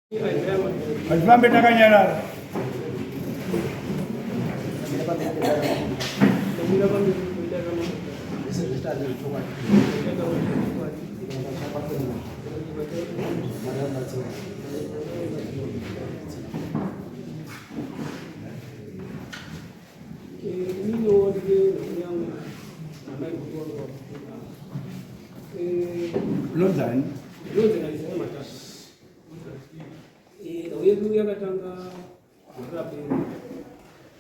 Hatifambe takanyarara. Unonzani? Nhau yedu yakatanga gore rapera,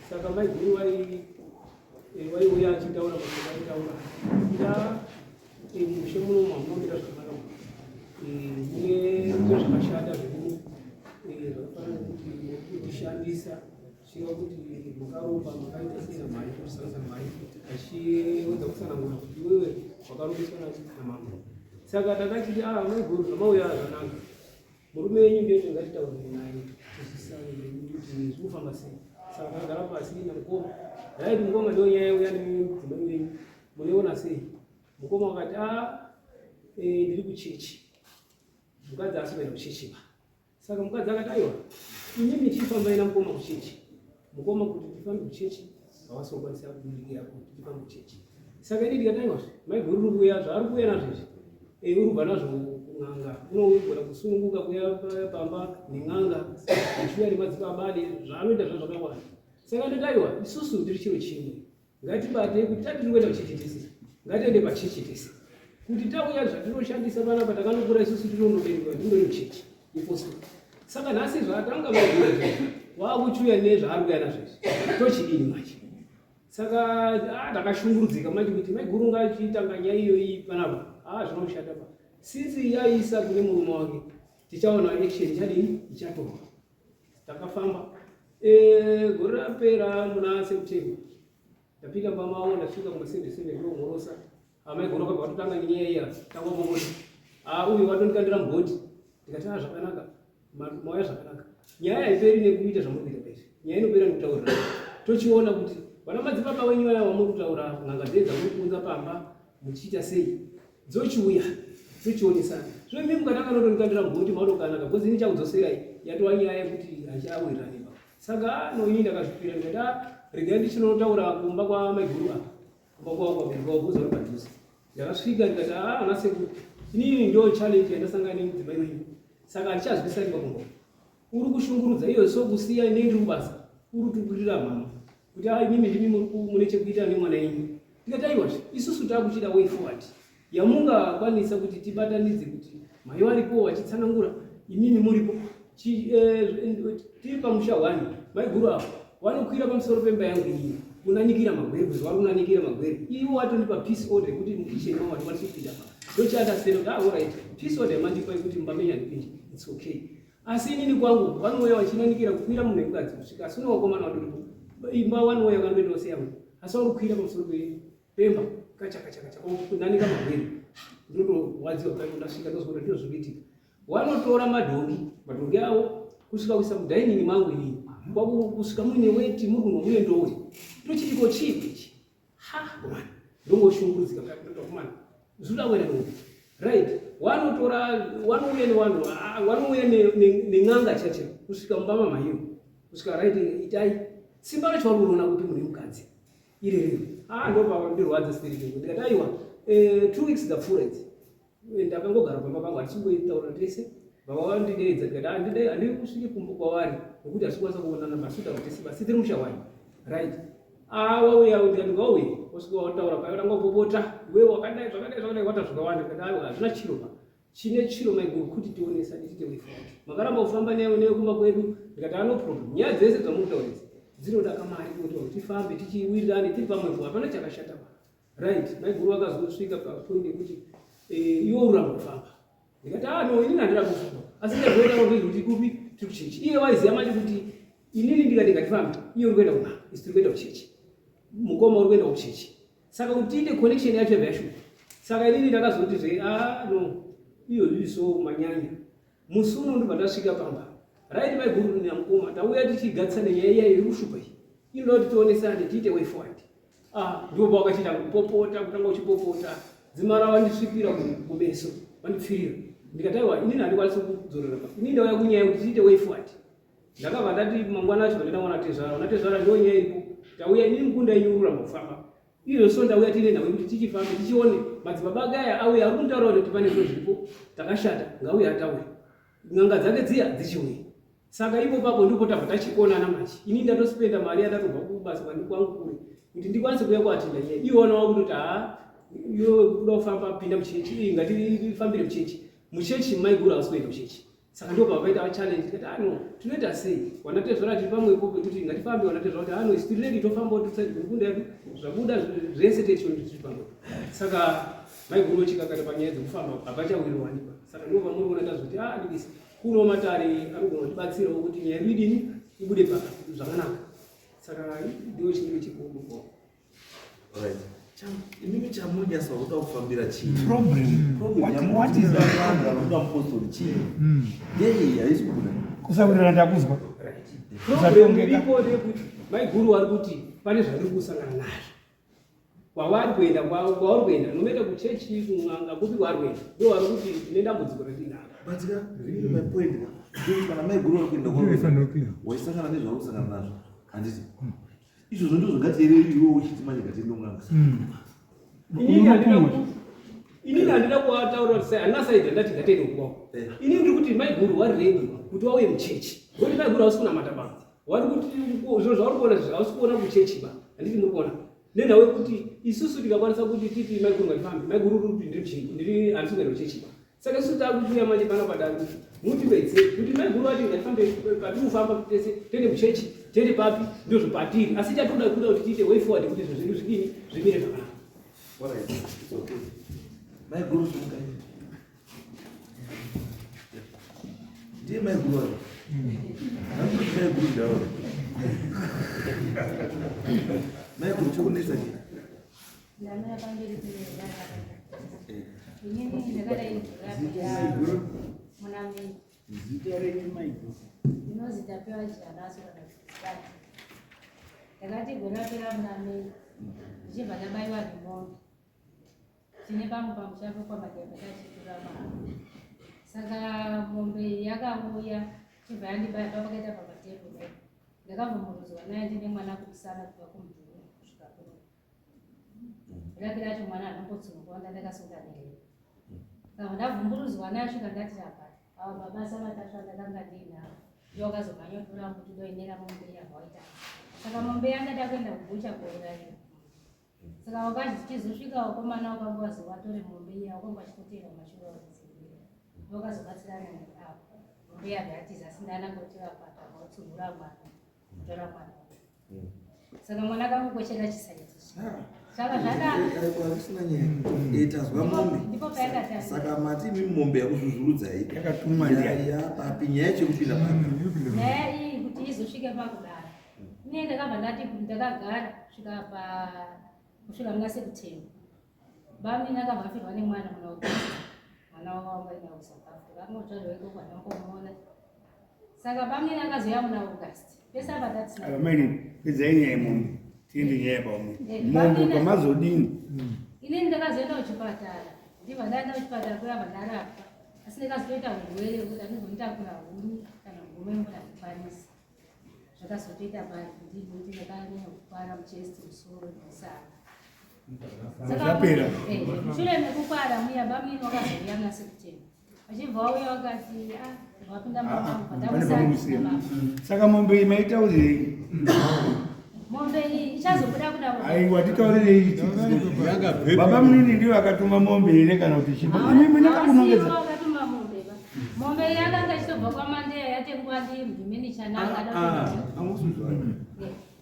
saka maiguru vaiuya achitaura mashoko aitaura ida mushe muno mamunomira zvakanaka, mune zvinhu zvakashata zvirimo zvakafanana nekuti kutishandisa zvichireva kuti makaromba, makaita sei namai, kusanisa mai, achiedza kutsanangura kuti iwewe wakarombeswa namambo. Saka takachiti, ah, maiguru, zvamauya zvanaka, murume wenyu ndiye ngatitaurire naye tizwisisane kuti zviri kufamba sei. Saka takagara pasi namukoma, right, mukoma, ndiyo nyaya yauya nemudzimai wenyu, munoiona sei? Mukoma wakati, a ndiri kuchechi, mukadzi asi kuenda kuchechi ba. Saka mukadzi akati, aiwa, imimi chifambai namukoma kuchechi. Mukoma kuti tifambe kuchechi havasi kukwanisa kubudikira kuti tifambe kuchechi. Saka ini ndikati, aiwa, maiguru uri kuuya zvaari kuuya nazvo izvi, uri kubva nazvo kun'anga, unogona kusununguka kuuya pamba nen'anga achiuya nemadzibaba zvaanoita zva zvakawanda. Saka ndoti, aiwa, isusu tiri chiro chimwe, ngatibatei kuti tati tiri kuenda kuchechi tese, ngatiende pachechi tese, kuti tauya zvatinoshandisa panapa takanokura isusu tinondoberekwa tindori muchechi yepostori. Saka nhasi zvatanga maiguru waakuchiuya nezvaari kuuya nazvo izvi, tochidini manje? Saka takashungurudzika manje kuti maiguru ngachitanga nyaya iyoyi panapa, zvinoshata pa since yaisa kune murume wake, tichaona action ichadini, ichatorwa. Takafamba gore rapera muna September, ndapinda pamawo, ndasvika kuma 77, ndomhorosa amaiguru, akabva watotanga nenyaya iya, tangopopota, uyu watondikandira mugoti. Ndikati, a zvakanaka, mauya zvakanaka, nyaya haiperi nekuita zvamuri kuita paizvi, nyaya inopera nekutaurira. Tochiona kuti vana madzibaba wenyu vaya vamuri kutaura, n'anga dzee dzamuri kuunza pamba muchiita sei, dzochiuya tochionesana. Zvino imi mukatanga notondikandira mugoti, maotokanaka because ini chakudzoserai yatova nyaya yekuti hachiawirirani pa. Saka no, ini ndakazvipira, ndikati, regai ndichinotaura kumba kwamaiguru apa, kumba kwavo kwabereki vavo kuza uri padhuze. Ndakasvika ndikati, ana sekuru, inini ndo challenge yandasangana nemudzimai wenyu, saka handichazwisani pakumba, uri kushungurudza iyo, so kusiya inei ndiri kubasa, uri kutukurira mama kuti imimi ndimi mune chekuita nemwana yenyu. Ndikati, aiwazve, isusu takuchida way forward yamungakwanisa kuti tibatanidze, kuti mai varipo vachitsanangura, imimi muripo, tiri pamusha one. Maiguru avo vanokwira pamusoro pemba yangu inini kunanikira magwere, kuzi vari kunanikira magwere, ivo watondipa peace order yekuti mukitchen mavo handikwanisi kupinda pa. Ndochiunderstand kuti, alright, peace order yamandipa yekuti mumba menyu handipindi, it's okay. Asi inini kwangu vanouya vachinanikira kukwira munhu wemukadzi kusvika, asi une wakomana watoripo imba, vanouya vanotoitawo seyangu, asi vari kukwira pamusoro pemba kacha kacha kacha kunanika magwere. Ndotorwadziwa paipo. Ndasvika ndozwa ndizvo zviri kuitika, wanotora madhongi, madhongi avo kusvika kuisa mudining mangu inini, kusvika muine weti, muri kunwa mune ndowe. Tochitiko chii ichi? Ha, komana, ndongoshungurudzika paipo. Ndotokomana zvinoda kuenda nokuti right, wanotora, wanouya nevanhu, wanouya nen'anga chacho kusvika mumba mamaiyo, kusvika right, itai simba racho vari kunoona kuti mune mukadzi iri riro. Ndopandirwadza spirit. Ndikati, aiwa, 2 weeks dzapfuura idzi, ndakangogara pamba pangu, hatichingoitaura tese. Baba vandideedza, ndikati, handidi kusvike kumba kwavari nekuti hatikwanisa kuonana, basi kutaura tese, basi tiri musha wani, right. Wauya, ndikati ngauye, wasvika wataura paya, watanga kupopota, iwewe wakadai, zvakadai, zvakadai, wata zvakawanda. Ndikati, aiwa, hazvina chiro pa chine chiro, maiguru, kuti tionesane tiite way forward. Makaramba kufamba newe newe kumba kwedu. Ndikati, ano problem, nyaya dzese dzamuri kutaura idzi dzinoda kamari kuti tifambe tichiwirirane tiri pamwepo, hapana chakashata pa. Right, maiguru vakazosvika papoint yekuti iwe uramba kufamba. Ndikati, no, inini handiramba kufamba, asi ndazoenda kuti kupi tiri kuchechi. Iye waiziva manje kuti inini ndikati ngatifambe, iye uri kuenda kun'anga, isu tiri kuenda kuchechi, mukoma uri kuenda kuchechi, saka kuti tiite connection yacho yabva yashupa. Saka inini ndakazoti zve, no, iyo iso manyanya. Musi uno ndobva ndasvika pamba, right, maiguru namukoma tauya tichigadzisa nenyaya iya iri kushupa iyi, inoda kuti tionesane tiite way forward. Ndipo pawakachiita kupopota, kutanga uchipopota, dzimara vandisvipira kumeso, vandipfirira. Ndikati aiwa, inini handikwanisi kudzorera pa. Inini ndauya kunyaya yekuti tiite way forward. Ndakabva ndati mangwana acho ndaenda kuona tezvara. Ona tezvara ndiyo nyaya iripo. Tauya inini mukunda inyurura pakufamba. Izvo so ndauya tiine nhau yekuti tichifambe tichione madzibaba ake aya auya ari kumutaura kuti pane zviro zviripo takashata ngauye ataure. N'anga dzake dziya dzichiuya. Saka ipo papo ndipo tabva tachikonana manje. Ini ndatospenda mari yandatobva kubasa kwangu kure kuti ndikwanise kuuya kuatinda nyaya. Iwona wakutoti haa iwe kuda kufamba pinda muchechi, ngatifambire muchechi. Muchechi maiguru havasi kuenda muchechi. Saka ndipo pavaita challenge tikati ano ah, tinoita sei? Wanatezvara tiri pamwepo pekuti ngatifambe wanatezvara kuti ano ah, isu tiri ready tofamba totsai kunda yedu zvabuda zvese techiona tiri pamwepo. Saka maiguru chikakata panyaya dzekufamba hapachawirirwani. Saka ndipo pamuri kuona tazoti ah ndikisi kuno matare anogona kutibatsirawo kuti nyaya yedu idini ibude paka zvakanaka saka ndiwo chinenge chikubuko imimi chamunyasa kuda kufambira chii problemvanoda mupostori chii yei haisi kubuda kusawirirana ndakuzwa problem iripo ndeyekuti maiguru vari kuti pane zvandiri kusangana nazvo kwavari kuenda kwauri kuenda nomaita kuchechi kun'anga kupi kwaari kuenda ndo vari kuti tine dambudziko ratinaro but ka really my point ka ndekuti kana maiguru vari kuenda kwauri waisangana nezvauri kusangana nazvo handiti izvozvo ndizvo ngatiyereyi iwe uchiti manje ngatiende kun'anga Inini handina kuwataura kuti handina saidi ndati ngatiende kwako. Eh. Inini ndiri kuti maiguru wari ready kuti wauye muchechi. Ngokuti maiguru hausi kunamata baba. Wari kuti zviro zvauri kuona izvi hausi kuona kuchechi ba. Handiti muri kuona. Nenhau yekuti isusu tikakwanisa kuti titi maiguru ngatifambe, maiguru uri kuti ndiri muchechi, ndiri handisi kuenda kuchechi ba. Saka isusu takuchiuya manje pana padare kuti mutibetsere kuti maiguru vati ngatifambe patiri kufamba tese tiende muchechi tiende papi ndizvo patiri asi chatoda kuda kuti tiite way forward kuti zvinhu zvedu zvidini zvimire zvakanaka. Alright, it's okay. Maiguru simukai. Ndiye maiguru wacho. Handiti maiguru ndawo. Maiguru chokunetsa chii? Ndamira pamberi penyaya. Inini ndakadai ndakapera muna Mei. Zita renyu maiguru? Ndinozi Tapiwa Janaso kana kuti Stati. Ndakati gore rapera muna Mei ndichibva ndabaiwa nemombe. Tine pamwe pamusha pekwaMademba tachitura mari. Saka mombe iyi yakauya ichibva yandibaya pavakaita pamatebhuru kudai. Ndakabvumburudzwa nayo ndine mwana kumusana kubva kumudhuri kusvika kuno. Raki racho mwana anongotsunga ndandakasunga nerei. Saka ndavhumburudzwa nayo svika ndati apa ava baba savatasva ndakanga ndiinavo. Ndiwo wakazomhanya kutora muti ndoinera mombe yavaita. Saka mombe yanga ndakuenda kugucha kouraiwa. Saka wakazi tichizosvika wakomana wakanga wazovatore mombe iya wakanga wachitoteera mashure wakudzivirira. Wakazobatsirana neavo. Mombe yabva yatiza asi ndana kuti vapata vautsunhura mwana kutora mwana. Saka mwana akangokochera chisaiti. Saka zvadaro. Hakusina nyaya. Eh, tazwa mombe. Ndipo payakatanga. Saka mati imi mombe yakuzvuzvurudzai. Yakatumwa ndiani? Yapapi nyaya yechekupinda papi. Nyaya iyi kuti izosvike pakudaro. Ini ndakabva ndati ndakagara kusvika pa kusvika muna September. Bamnini akabva afirwa nemwana muna August. Mwana wavo wanga aenda kuSouth Africa. Akangotsvaga ikoko handambomuona. Saka bamnini akazouya muna August. Pese apa tatisina. Ava maini pedzai nyaya yemombe tiende nyaya yabamwe. Eh, Mombe bamnini- pamazodini? Inini ndakazoenda kuchipatara. Ndibva ndaenda kuchipatara kuya vandarapwa. Asi ndakazotoita urwere hwekuti andizonditakura huni kana gume mvura handikwanisi. Zvakazotoita ndikuti ndakanyanya kukwara muchest musoro nemusana. Saka Zvapera. eh, mushure mekukwara muya bamnini wakazouya muna September. Vachibva vauya vakati ah wapinda Ah, ah, mama pane pamusiya. Saka mombe iyi maitaurirei? Mombe iyi ichazobuda kuda Aiwa titaurirei. Baba munini ndivo akatuma mombe here kana kuti chii? Imi mune kakunongedza. Vakatuma mombe ba. Mombe iyi yakanga ichitobva kwaMandeya yatengwa ndimini chananga. Amusuzwa.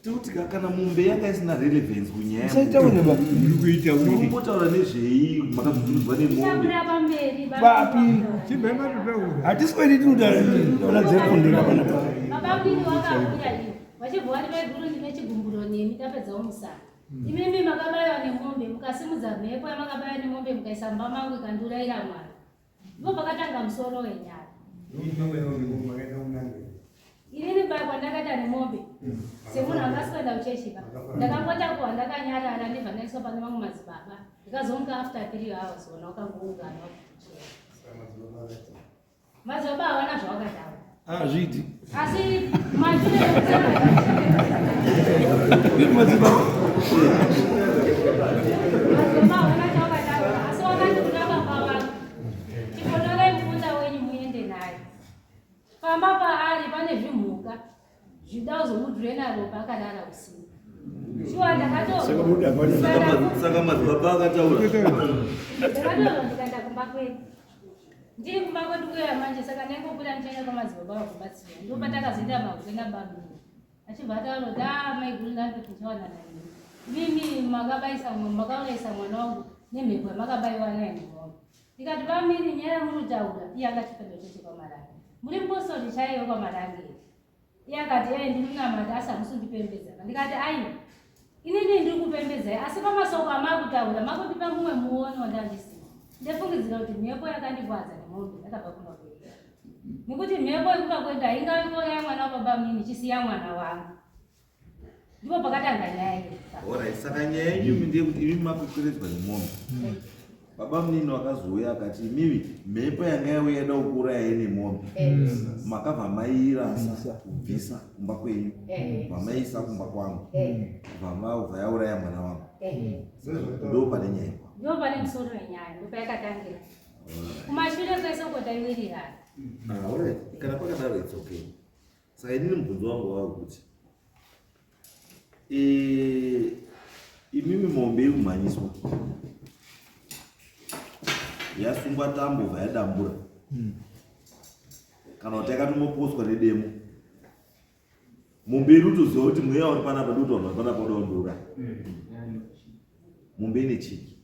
Tikuti kana mombe yanga isina relevance kunyaya. Musaitaure ba. Muri kuita wiri. Murikutotaura nezvei makazvuzvurudzwa nemombe. Ichabuda pamberi. Papi? Hatisi kwedi tinotaura dzekundira panapa. Baba munini wakauya iwo. Vachibva vati maiguru ndine chigumburo nemi tapedzawo musana. Imimi makabayiwa nemombe mukasimudza mhepo yamakabaiwa nemombe mukaisa mumba mangu ikandiurayira mwana. Ndipo pakatanga musoro wenyaya. Inini paya kwandakaita nemombe semunhu anga asikuenda kuchechi pa ndakangotakuwa ndakanyarara ndibva ndaiswa pane mamwe madzibaba ndikazomuka after 3 hours wona wakangoungana wakuchera. Madzibaba havana zvavakataura. Hazviiti. Asi mashure madzibaba madzibaba havana chavakataura asi vakati kuna baba vangu chimbotorai mukunda wenyu muende naye. Pamba paari pane zvimhuka zvida kuzomudhurena ropa akarara usiku. Shuwa ndakatoa. Saka madzibaba akataura. Ndakatoa ndikaenda kumba kwedu. Ndiri kumba kwedu kuya manje saka ndaingobuda ndichienda kwamadzibaba vakubatsira. Ndopatakazoenda mahure nabamini. Achibva ataura kuti ah maiguru ndambe tichawana naye. Mimi makabaisa makaurayisa mwana wangu nemhepo yamakabaiwa naye nemombe. Ndikati bamini nyaya yamuri kutaura iye akachipedza cheche kwamarange. Muri mupostori chaiyo kwamarange. Iye akati ee ndiri kunamata asi hamusi kundipembedza. Ndikati aiwa inini ndiri kupembedzai asi pamasoko amakutaura makundipa mumwe muono wandandisina. Ndefungidzira kuti mhepo yakandikwadza nemombe yakabva kumba kwedu. Nekuti mhepo yekumba kwedu haingavi kuuraya mwana wababa mini ichisiya mwana wangu. Ndipo pakatanga nyaya iyi. Alright, saka nyaya yenyu imi ndeyekuti imi makukweredzwa nemombe. Baba munini wakazouya akati imimi mhepo yanga yauya yada kukuurayai nemombe. Makabva mairasa kubvisa kumba kwenyu. Bva maisa kumba kwangu. Bva yauraya mwana wangu. Ndo pane nyaya. Ndo pane musoro wenyaya, ndo payakatangira. Kumashure kwese uko taiwirirana. Ah, alright. Kana pakadaro it's okay. Saka inini mubvunzo wangu wava kuti imimi mombe iri kumhanyiswa yasungwa tambo bva yadambura kana kuti yakatomboposwa nedemo mombe iri kutoziva kuti mweya uri panapa ndikuti vanhu vari panapa uda kundiuraya mombe ine chiki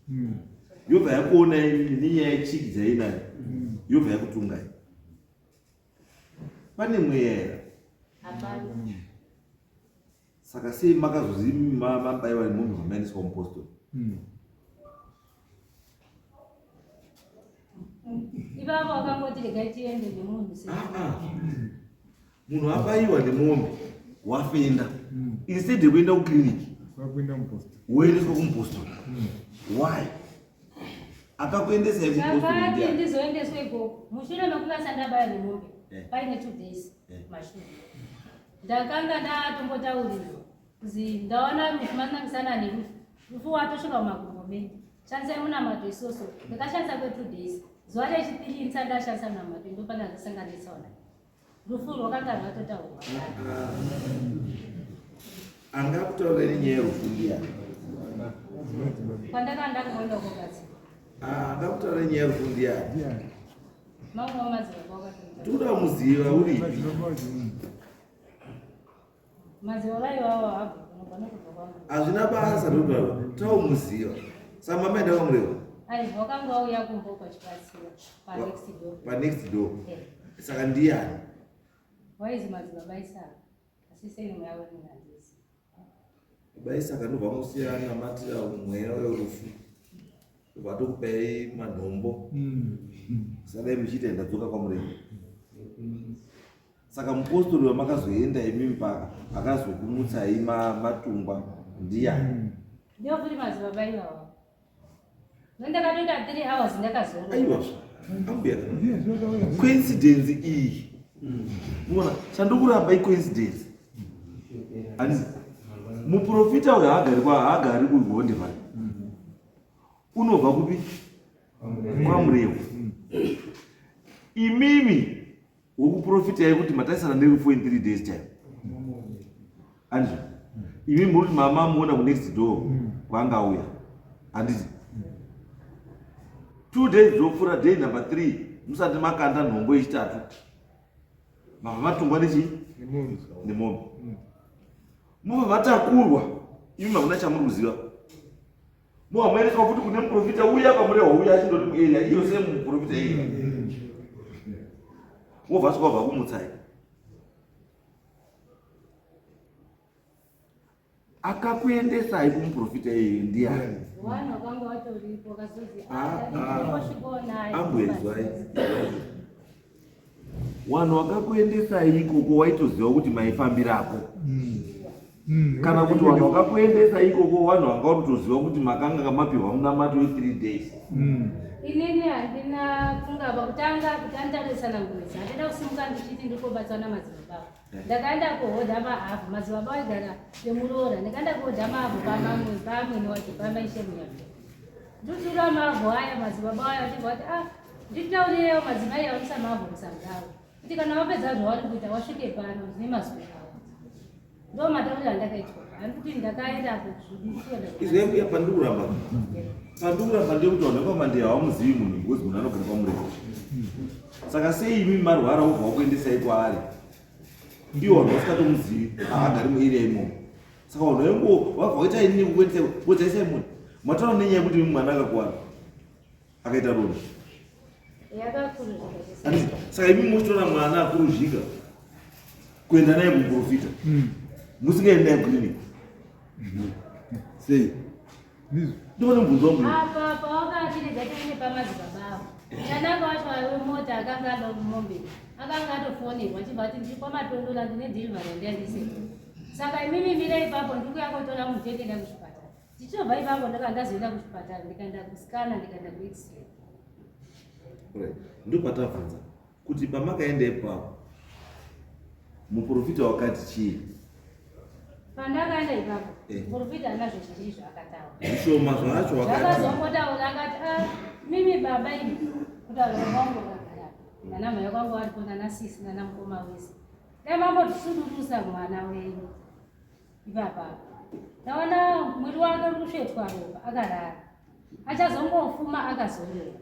yobva yakuona imimi nenyaya yechiki dzainayo yobva yakutungai pane mweya here Hapana. Saka sei makazozi mabaiwa nemombe vamaendeswa kumupostori? Ivavo vakangoti regai tiende nemunhu se. Munhu abaiwa nemombe wafenda instead yekuenda kuclinic Wakuenda mupostori. Woendeswa kumupostori. Why? Akakuendesai kumupostori Chakati ndiani? ndizoendeswe ikoko mushure mekunge asandabaya nemombe paine 2 days mashure ndakanga ndatombotaurirwa kuzi ndaona rufu manangisana nerufu rufu watosvika mumakumbo menyu shandisai munamato isoso. Ndakashandisa kwe 2 days. Zuva rechipiri ndisati ndashandisa munamato ndopanda ndasanganisa rufu rwakanga rwatotaurwa. Angakutaurira nenyaya yerufu ndiani? Kwandakanga ndakuenda kubatsira. Ah, angakutaurira nenyaya yerufu ndiani? Ndiani? Mamwe wamadzibaba wakatoita. Tikuda muziva uripi. Madzibaba wacho. Madzibaba iwawo habva kunogona kubva kwangu. Hazvina basa ndokutaura taumuziva. Saka mama enda kwaMurewa? Aiwa, wakanga wauya kumba ukachibatsira panext door. Panext door. Eh, Saka ndiani? Waizi madzibaba Isaka asi seni mweya wemunhandisi. Baba Isaka ndobva musiya namatira mweya werufu ndobva tokupai manhombo sadai muchiita ndadzoka kwaMurewa. Saka mupostori wamakazoenda imimi paka akazokumutsai matungwa ndiani? Ndio futi madzibaba iwawo nondakatoita 3 hours ndakazorora. Aiwa, ambuya. Ndiye zvakauya. Coincidence iyi muona chandokuramba icoincidence. Handisi muprofita uyo haagari kwa haagari kuGonde pano. Unobva kupi? KwaMurewa. Imimi wekuprofitai kuti matarisana nerufu in 3 days time, handizvo? Imi muri kuti mama muona kunext door kwaangauya, handiti? 2 days dzopfuura, day number 3 musati makanda nhombo yechitatu mabva matungwa nechii? Nemombe. Nemombe. Mubva matakurwa imi hamuna chamuri kuziva. Mubva maendeswa futi kune muprofita uya kwaMurehwa uya achindoti muarea iyo semuprofita iye wobva asvika wabva kumutsai. Akakuendesai kumuprofita iyeyo ndiani? Vanhu vakanga vatoripo vakazozi Ah, ah. ndosvikonaye. Amboezwai, vanhu vakakuendesai ikoko waitoziva kuti maifambirako kana kuti vanhu vakakuendesa ikoko vanhu vanga vatotoziva kuti makanga kamapiwa munamato we3 days? Inini handina kungava kutanga kuti anditarisana ngwezi, handida kusimuka ndichiti ndikobatswa namadzibaba. Ndakaenda kuhodha maavhu, madzibaba aigara nemuroora. Ndakaenda kuhodha mavhu pamamwe pamwene wacho, pamaishe munyafo. Ndotura mavhu aya, madzibaba aya achibva kuti, "Ah, nditaurirewo madzimai aunisa mavhu musangavo, kuti kana wapedza zvauri kuita wasvike pano, ndine mazwi avo." Ndo matauriro andakaitwa. Handikuti ndakaenda kuzvikuenda. Izvai mbuya, pandikuramba ndekuti vanhu vekwamandeya havamuzivi munhu, because munhu anogara pamurefu. Saka sei imi marwara wobva wakuendesai kwaari, iwo vanhu vasikatomuzivi, haagari muarea imomo? Saka vanhu vaingo vabva waita inini kukuendesai kuodzaisai munhu, mataura nenyaya yekuti imi mwana akakuwara akaita rondo. Yakakuruzvika. Handiti? Saka imi muchitora mwana akuruzvika kuenda naye kumuprofita, musingaendi naye kuclinic sei? Ndizvo. Ndivone mubvunzo wangu. Apa pawakachirega tiende pamadzibaba avo, Chanaka wacho wemota akanga ada mombe, akanga atofonerwa achibva ati, "Ndiri kwaMatondola, ndine delivery yandiandise, saka imimi mira ipapo, ndikuya kotora munhu, tiendenda kuchipatara." Tichobva ipapo ndaka ndazoenda kuchipatara, ndikaenda kuscanner, ndikaenda kuX-ray. Right. Ndopatabvunza kuti pamakaenda ipapo muprofita wakati chii? Pandakaenda ipapo, muprofita haana zvizhinji zvaakataura. Zvishoma zvacho wakati. Zvakazongotaura akati, "A mimi baba imi, kutaura kwangu wakagara nana mai kwangu varipo, nana sisi, nana mukoma wese, dai mambotisudurusa mwana wenyu ipapa. Taona mwiri wake uri kusvetwa ropa akarara, achazongofuma akazorora."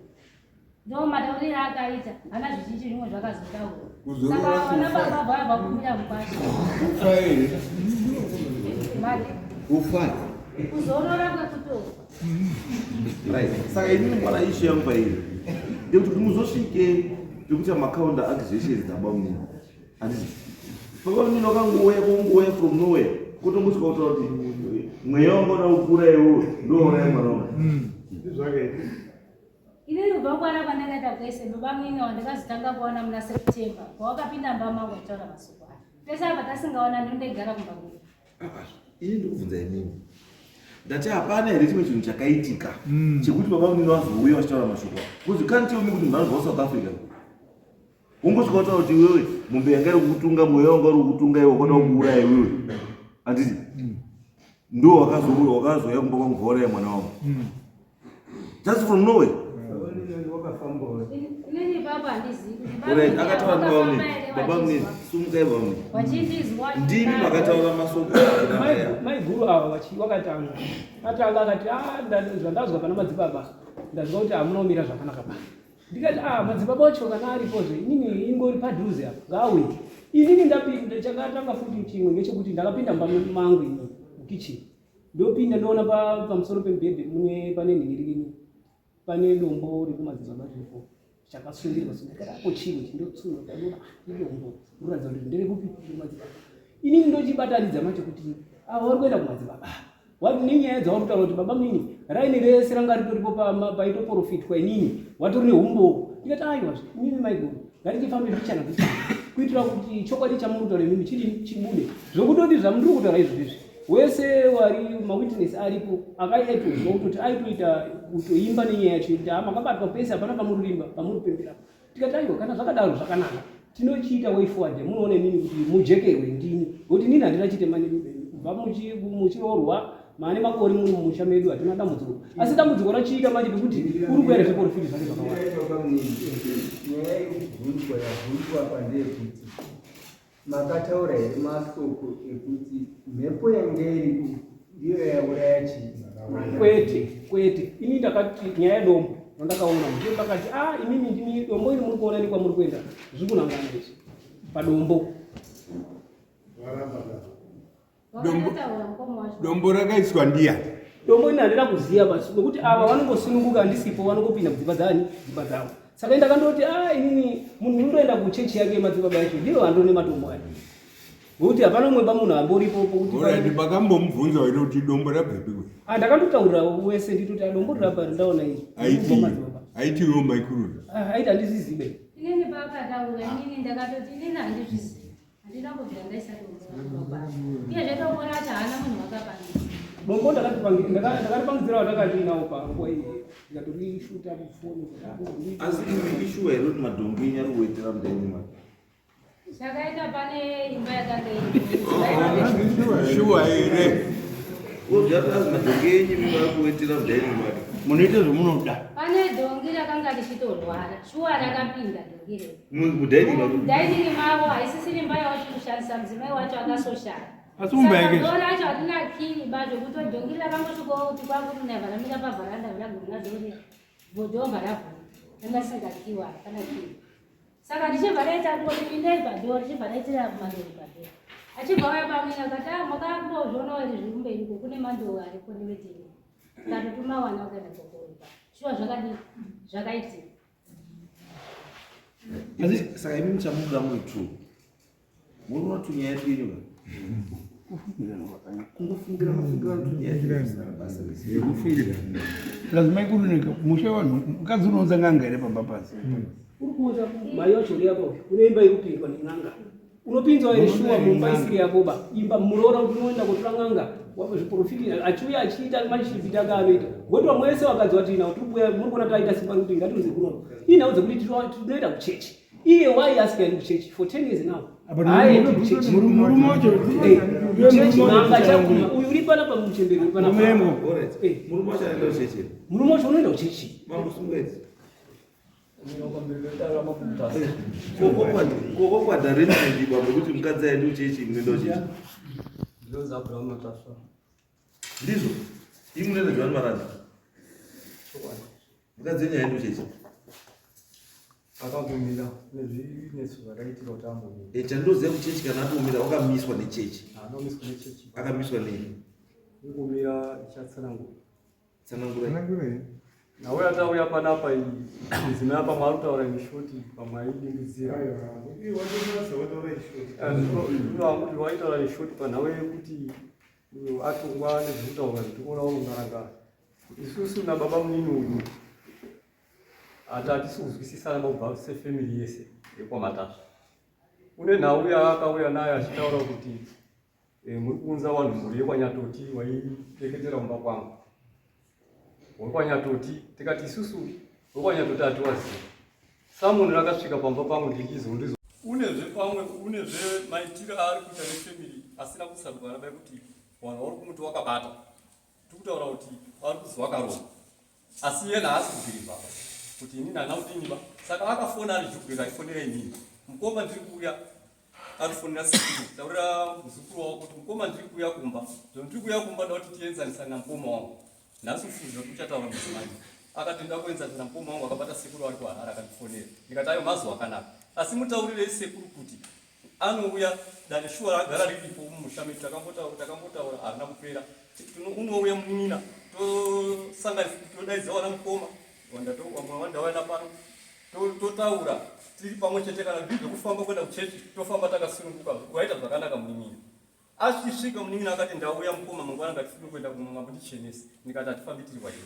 Ndo matauriro akaita, hana zvizhinji zvimwe zvakazotaura. Kuzorora. Saka vana Kufa. baba vabva kumira mukwasha. Kufa here? Mati. Kufa. Kuzorora kwekutofa. Right, saka inini mwana, issue yangu pairi ndekuti kuti muzosvike pekuti macounter accusations dzababa munini, handiti baba munini wakangouya kungouya from nowhere, kutongosvika kutaura kuti mweya wanga uda kukura iwowo ndouraya mwana wangu? Ndizvakaita. Inini kubva kwana kwandakaita kwese, baba munini wandakazotanga kuona muna September, pawakapinda mba mangu achitaura masoko aya. Pese apa tasingaona, ndinondigara kumba kwedu. Ah, ini ndikubvunza inini, ndati hapana here chimwe chinhu chakaitika chekuti baba munini vazouya vachitaura mashoko aya? Because you can't tell me kuti munhu anobva kuSouth Africa ungosvika kutaura kuti iwewe mombe yanga iri kukutunga, mweya wanga uri kukutunga iwe wakada kukuuraya iwewe, handiti ndo wakazouya kumba kwangu vauraya mwana wangu just from nowhere? Inini ipapo handizivi kuti Alright, akataura baba baba munini. here Baba munini, sumukai baba munini. Wachindizwa. Ndimi makataura masoko. Maiguru ava wakatanga atanga akati, "Ah, zvandazwa pana madzibaba, ndazwa kuti hamuna kumira zvakanaka pa." Ndikati, "Ah, madzibaba wacho kana aripozve, inini ingori padhuze apa, ngaauye." Inini ndapinda, chakatanga futi chimwe ngechekuti ndakapinda mumba mangu inini mukichini, ndopinda ndoona pamusoro pemubhedhe mune pane nhingirikini, pane dombo rekumadzibaba riripo chakasungirwa. So ndakati, "Apo chimwe chindotsunga." Ndaona, "Ah, idombo rinoratidza kuti nderekupi? Remadzibaba." Inini ndochibatanidza manje kuti ava vari kuenda kumadzibaba. Nenyaya dzavari kutaura kuti baba munini raini rese ranga ritoripo paitoprofitwa, inini watori neumbowo. Ndikati, "Aiwa, inini maiguru, ngatichifambe mbichana mbichana kuitira kuti chokwadi chamuri kutaura imimi chidi chibude." Zvokutoti zvamuri kutaura izvo izvi, wese wari mawitness aripo akaitozwa kutoti aitoita kutoimba nenyaya yacho yekuti ha makabatwa pese, hapana pamuri kuimba, pamuri kupembera. Tikati, "Aiwa, kana zvakadaro zvakanaka, tinochiita way forward. Munoona imini kuti mujekerwe ndini, nokuti inini handina chitema kubva muchiroorwa maane makore muri mumusha medu, hatina dambudziko. Asi dambudziko rachiita manje pekuti uri kuenda zveprofiti zvake zvakawanda." Baba munini, nyaya yekubvunzwa yabvunzwa apa ndeyekuti makataura here masoko ekuti mhepo yange iripo ndiyo yauraya chii mwana? Kwete, kwete. Ini ndakati nyaya yedombo randakaona, ndiyo ndakati, "A imimi ndimi dombo iri muri kuona nekwamuri kuenda zviri kunangana izvi padombo." Wakatotaura mukoma wacho. Dombo rakaiswa ndiyani? Dombo ini handina kuziva basi, nokuti ava vanongosununguka ndisipo, vanongopinda mudzimba dzani, dzimba dzavo. Saka ndakandoti, "A inini munhu unondoenda kuchechi yake yemadzibaba yacho, ndiyo handone matombo aya, ngokuti hapana umwe pamunhu amboripo pokuti." Alright, makambomubvunza here kuti dombo rabvepi kwe? Ah, ndakandotaurira wese, nditoti, "Dombo rirapa rindaona iri." Aiti aitiwo maikuru. Ah, aiti handizizibe. Inini paakataura, inini ndakatoti inini handizvizivi, handina kubvira ndaisa dombo baba. Uyezve dombo racho haana munhu wakapangisa. Dombo ndakaripangidzira watakati nawo panguva iyi. Ndikatorishuta mufoni. Asi imi ishuwa here kuti madhongi enyu ari kuwetera mudining make? Chakaita pane imba yakanga iri. Shuwa here? Ozviati madhongi enyu imi ari kuwetera mudining make. Munoita zvamunoda. Pane dhongi rakanga richitorwara. Shuwa rakapinda dhongi rero. Mudining make. Mudining mavo haisisiri imba yawacho kushandisa mudzimai wacho akasoshaya. Asi mumba yake. Saka racho hatina kii ba zvekuti dhongi rakangosvikawo kuti kwakuti varamira pavharanda ragona dhongi. Dhonga ravhura. Ranga risingakiwa hapana kii. Saka ndichibva ndaita kungoti pindai padhoo richibva ndaitira mandoo padhoo. Achibva auya pamweni akati ah makambozvionawo here zviri kumberi uko kune mandoo ariko nevetini. Tikatotuma wana wakaenda kokoropa. Shuwa zvakadii? Zvakaitika. Saka imi muchamuda muri two. Munoona tunyaya twenyu ka? Kungofungira mafungira tunyaya twenyu tusina basa rese. Yekufungira. Lazima ikuruneka mushe vanhu mukadzi unounza n'anga here pamba pasi. Uri kuunza mai wacho uri apa uyu. Une imba iri kupindwa nen'anga. Unopinzwa here shuwa mumba isiri yako ba. Imba muroora kuti unoenda kotora n'anga. Zviprofiti achiuya achiita mashifiti ake anoita. Ngokuti vamwe vese vakadzi vati ina tiri kuuya muri kuona taita simba rekuti ngatiunze kuno. Inhau dzekuti tinoenda kuchechi. Iye why asikaendi kuchechi for 10 years now? Haaendi kuchechi. Murume wacho Kuchechi n'anga chaguma. Uyu uri panapa muchembere uri panapa. Murembo. Alright. Eh. Murume wacho anoenda kuchechi. Murume wacho unoenda kuchechi. Mambo Sungwedzi. Mira Koko kwadhareni bambo kuti mukadzi aende kuchechi munoenda kuchechi. Ndinonzi Abraham Matasva. Ndizvo. Imi munoenda Johani Maranzi. Chokwadi. Mukadzi wenyu aende kuchechi. Akambomira nezvinetso zvakaitika kuti ambomira. Eh, chandoziva kuchechi kana atomira wakamiswa nechechi. Haana kumiswa nechechi. Akamiswa nei? Kungomira ichatsanangura. Tsanangurai. Nhau yatauya panapa iyi mudzimai apa mwari kutaura neshoti pamwe aidimbidzira. Kuti waitaura neshoti panhau yekuti uyo atongwa nezvekutaura zvitikuona unongarangara. Isusu nababa munini uyu hati hatisi kuzwisisana kubva sefamily yese yekwaMatasva. Une nhau yaakauya nayo achitaura kuti muri kuunza vanhu mhuri yekwanyatoti waireketera kumba kwangu. Wekwanyatoti tikati isusu wekwanyatoti hatiwazivi. Samoni rakasvika pamba pangu ndichizo ndizo. Unezve pamwe unezve maitiro aari kuita nefamily asina kusarugana bai kuti vanhu vari kumuti wakabata. Tikutaura kuti vari kuzi wakaromba. Asi iye haasi kubhirivha kuti inini handina kudini ba. Saka akafona ari Jubek aifonera inini. Mukoma ndiri kuuya arifonera sekuru taurira muzukuru wavo kuti mukoma ndiri kuuya kumba. Zvino ndiri kuuya kumba ndoda kuti tienzanisane namukoma wangu. Nhasi kufungira kuti uchataura mudzimai. Akati ndoda kuenzanisa namukoma wangu akabata sekuru ari kuHarare akandifonera. Ndikati ayo mazuva akanaka. Asi mutaurirei sekuru kuti anouya dare shuwa ragara riripo mumusha medu takambotaura takambotaura harina kupera. Unouya munin'ina tosanganisa todaidza wana mukoma wamwe wandauya napano totaura tiri pamwe chete kana zviri zvekufamba kuenda kuchechi tofamba takasununguka waita zvakanaka munin'ina. Achisvika munin'ina akati ndauya mukoma mangwana ngatifambe kuenda kumanga mundichenese. Ndikati hatifambi tiri waida.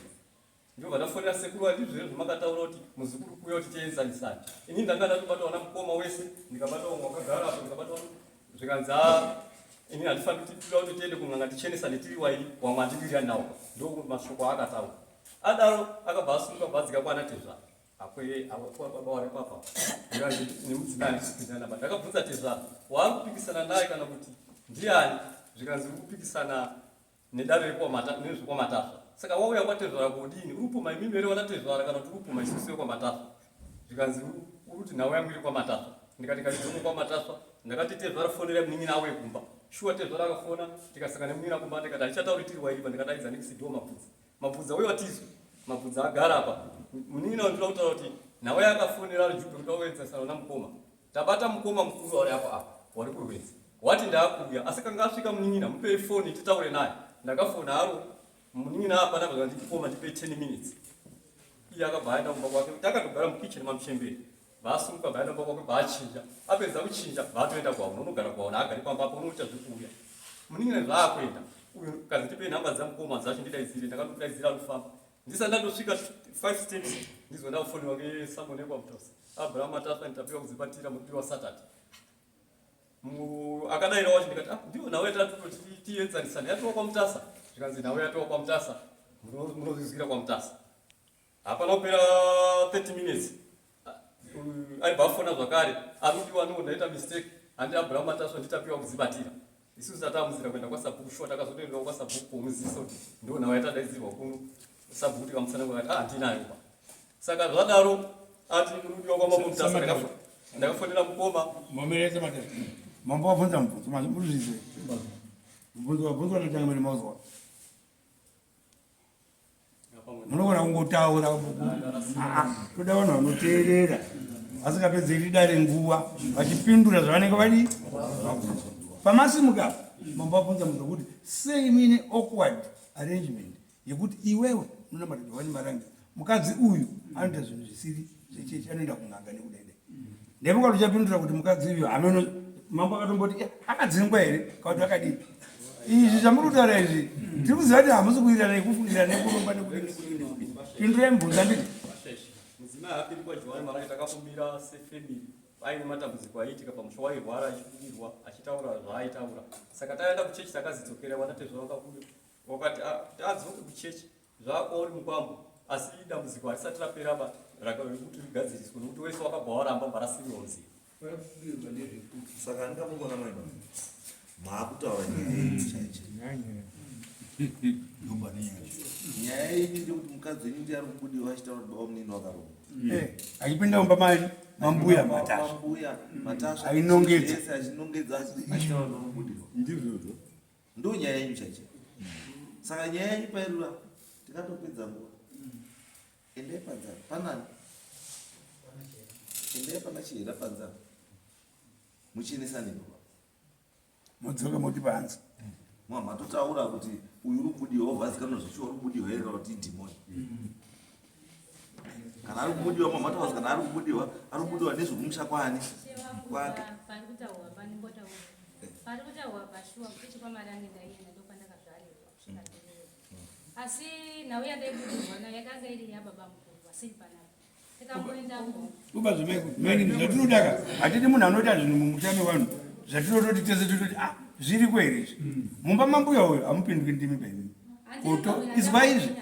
Ndobva ndafonera sekuru vati ndizvo zvamakataura kuti muzukuru kuuya kuti tienzanisane. Ini ndanga ndatobata wana mukoma wese ndikabata wamwe wakagara apo ndikabata wana zvikanzi haa ini handifambi tinoda kuti tiende kun'anga tichenesane tiri wairi wamwe handiwirirani nawo. Ndo mashoko aakataura. Adaro akabva asumuka bva adzika kwana tezvara. Akwe akwa baba wari papa. Ndikati nemudzimai handisi kupinzana ba. Ndakabvunza tezvara waari kupikisana naye kana kuti ndiani zvikanzi uri kupikisana nedare rezvekwaMatasva. Saka wauya kwatezvara kodini? Uri kupuma imimi here vanatezvara kana kuti uri kupuma isusu vekwaMatasva? Zvikanzi uri kuti nhau yangu iri kwaMatasva. Ndikati ngatidzonge kwaMatasva. Ndakati tezvara fonerai munin'ina auye kumba. Shuwa tezvara akafona tikasangana nemunin'ina kumba ndikati handichatauri tiri wairipa ndikadaidza next door Mabvudza. Mabvudza uyo atizwe. Mabvudza agara apa. Munin'ina wandinoda kutaura kuti nhau yaakafonera ari Jubhe kuti auenzesana namukoma. Tabata mukoma mukuru wari apa apa wari kurwedzi wati ndaakuuya asi kanga asvika munin'ina mupei foni titaure naye ndakafona haro munin'ina hapana zvakanzi mukoma ndipei 10 minutes iye akabva aenda kumba kwake takatogara mukitchen mamuchembere vaasumuka vaenda kumba kwake vaachinja apedza kuchinja vaatoenda kwaona unogara kwaona agari pamba apo unoita zvekuuya munin'ina zvaakuenda uyu kazi ndipei nhamba dzamukoma dzacho ndidaidzire ndakandodaidzira arikufamba ndisati ndatosvika 5 steps ndizwa ndakufonera kesamone kwamutasa Abraham Matasa nditapiwa kuzibatira mudiwa Saturday. Akadaira wacho ndikati ah ndiyo nawe tatoti tienzanisane yatova kwaMutasa. Zvikanzi nawe yatova kwaMutasa. Munozvizwira kwaMutasa. Hapana kupera 30 minutes aibva afona zvakare arudiwa no ndaita mistake handi Abraham Matasva nditapiwa kudzibatira. Isusu tatamudzira kuenda kwasabhuku shuwa takazotoendawo kwasabhuku komuzisa kuti ndiwo nhau yatadaidzirwa kuno sabhuku tikamutsanangura akati ah handinayo pa. Saka zvadaro ati murudiwa kwamambo Mutasa ndakafonera mukoma. Momerese matatu. Mambo wabvunza mubvunzo muzvizive. Mubvunzo wabvunzwa nachangamire mauzwa. Munogona kungotaura ah, toda vanhu vanoteerera vasingapedzeri dare nguva vachipindura zvavanenge vadii pamasimuka mambo wabvunza mubvunzo kuti sei muine awkward arrangement yekuti iwewe unonamata Johani Marange mukadzi uyu anoita zvinhu zvisiri zvechechi anoenda kun'anga nekudede ndaifunga kuti uchapindura kuti mukadzi uyu hameno mambo akatomboti eh, akadzingwa here kana kuti akadii izvi zvamuri kutaura izvi tiri kuziva kuti hamusi kuita nekufungira nekuromba nekudii nekudii nekudii pindurai mubvunzo anditi mudzimai haapindi kwaJohani Marange takakumbira sefamily Paine matambudziko aiitika pamusha wairwara achibudirwa achitaura zvaaitaura saka taenda kuchechi takazidzokera vanatezvara vakabuda Wakati ah, kuti adzoke kuchechi zvaakuwa uri mukwambo asi dambudziko harisati rapera ba rekuti rigadziriswe nokuti wese wakabva waramba barasiriwa muziva. Saka ndingamukona mai maakutaura nyaya yenyu chaicho. Nyaya yenyu ndekuti mukadzi wenyu ndiye ari kubudiwa achitaura kuti baba munini wakaromba. Eh, achipinda mumba mani mambuya Matasva. Mambuya Matasva. Ainongedza. Achinongedza achitaura kuti unobudirwa. Ndizvozvo. Ndo nyaya yenyu chaicho. Saka nyaya yenyu pairura tikatopedza nguva. Endai panzara panani? Endai pana Chihera panzara. Muchenesane baba. Modzoka moti panzi. Matotaura kuti uyu uri kubudiwa wobva azikanwa zvechiwa uri kubudiwa here kana kuti idhimoni. Kana ari kubudiwa mamataura kana ari kubudiwa ari kubudiwa nezvekumusha kwaani kwake. Pari kutaurwa pashuwa kuchechi kwaMarange ndaienda ndokwandakazvarirwa kusvika ndiriyo. Asi nhau yandaibudirwa nayo yakanga iri yababa mukuru vasiri panapa. Tikamboendako. Kuba zvemaini zvatinodaka hatidi munhu anoita zvinhu mumusha mevanhu zvatinototi tese tototi ah zviriko here izvi mumba mambuya uyo hamupindwi ndimi paimimi koto izwa izvi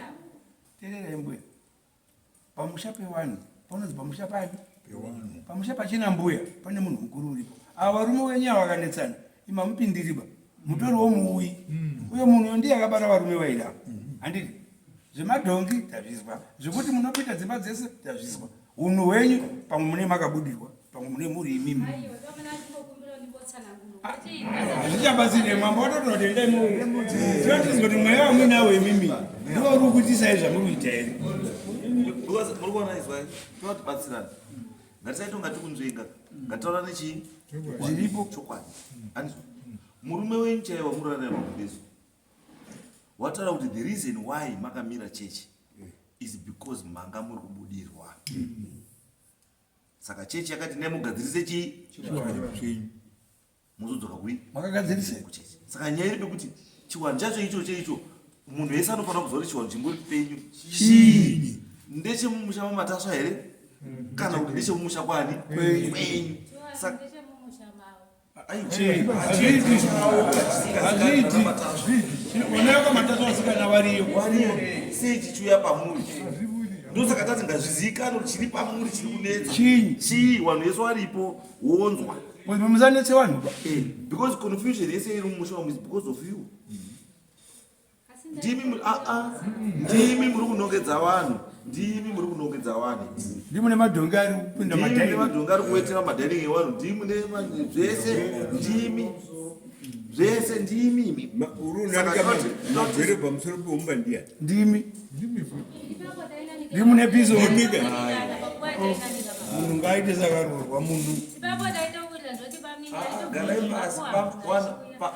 tererai mbuya Pamusha pewanhu panonzi pamusha pani? Pewanhu. Pamusha pachina mbuya pane munhu mukuru uripo. Ava varume wenyu ava vakanetsana imi hamupindiriba. Mutoriwo muuyi. Mm. Uyo munhu uyo ndiye akabara varume vairi ava. Mm. Handiti? Zvemadhongi tazvizwa. Zvekuti munopinda dzimba dzese tazvizwa. Hunhu hwenyu pamwe mune makabudirwa, pamwe mune muri imimi. Hazvichabatsire mambo watotora kuti endai mutinotizwa kuti mweya wamuinawo imimi ndiwo uri kuitisai zvamuri kuita here. Because muri kuona izwai totibatsirana. Ngatisaite kunga tikunzvenga. Ngataura nechii? Zviripo. Chokwadi. Andizvo. Murume wenyu chaiye wamurara naye pamubezo. Wataura kuti the reason why makamira chechi is because manga muri kubudirwa. Saka chechi yakati nemugadzirise chii? Muzodzoka kui? Makagadzirise kuchechi. Saka nyaya iri pekuti chiwanhu chacho icho cheicho munhu wese anofanira kuziva kuti chiwanhu chingori penyu chii? Ndechemumusha mamatasva here? Kana kuti ndechemumusha kwani? Kwenyu. Saka sei chichiuya pamuri ndosaka tati ngazvizivikanwe kuti chiri pamuri chiri kunetsa chii vanhu vese varipo wonzwa musanetse vanhu eh, because confusion yese iri mumusha umu is because of you ndimi ah, ah. ndimi muri kunongedza vanhu ndimi muri kunongedza vanhu ndimi mune madhongi ari kupinda madhongi madhongi ari kuwetera madhaining evanhu ndimi mune zvese ndimi zvese ndimi imi magwere pamusoro peumba ndiya ndimi ndimi mune piso munhu ngaaite sakaroorwa munhu ah, garai pasi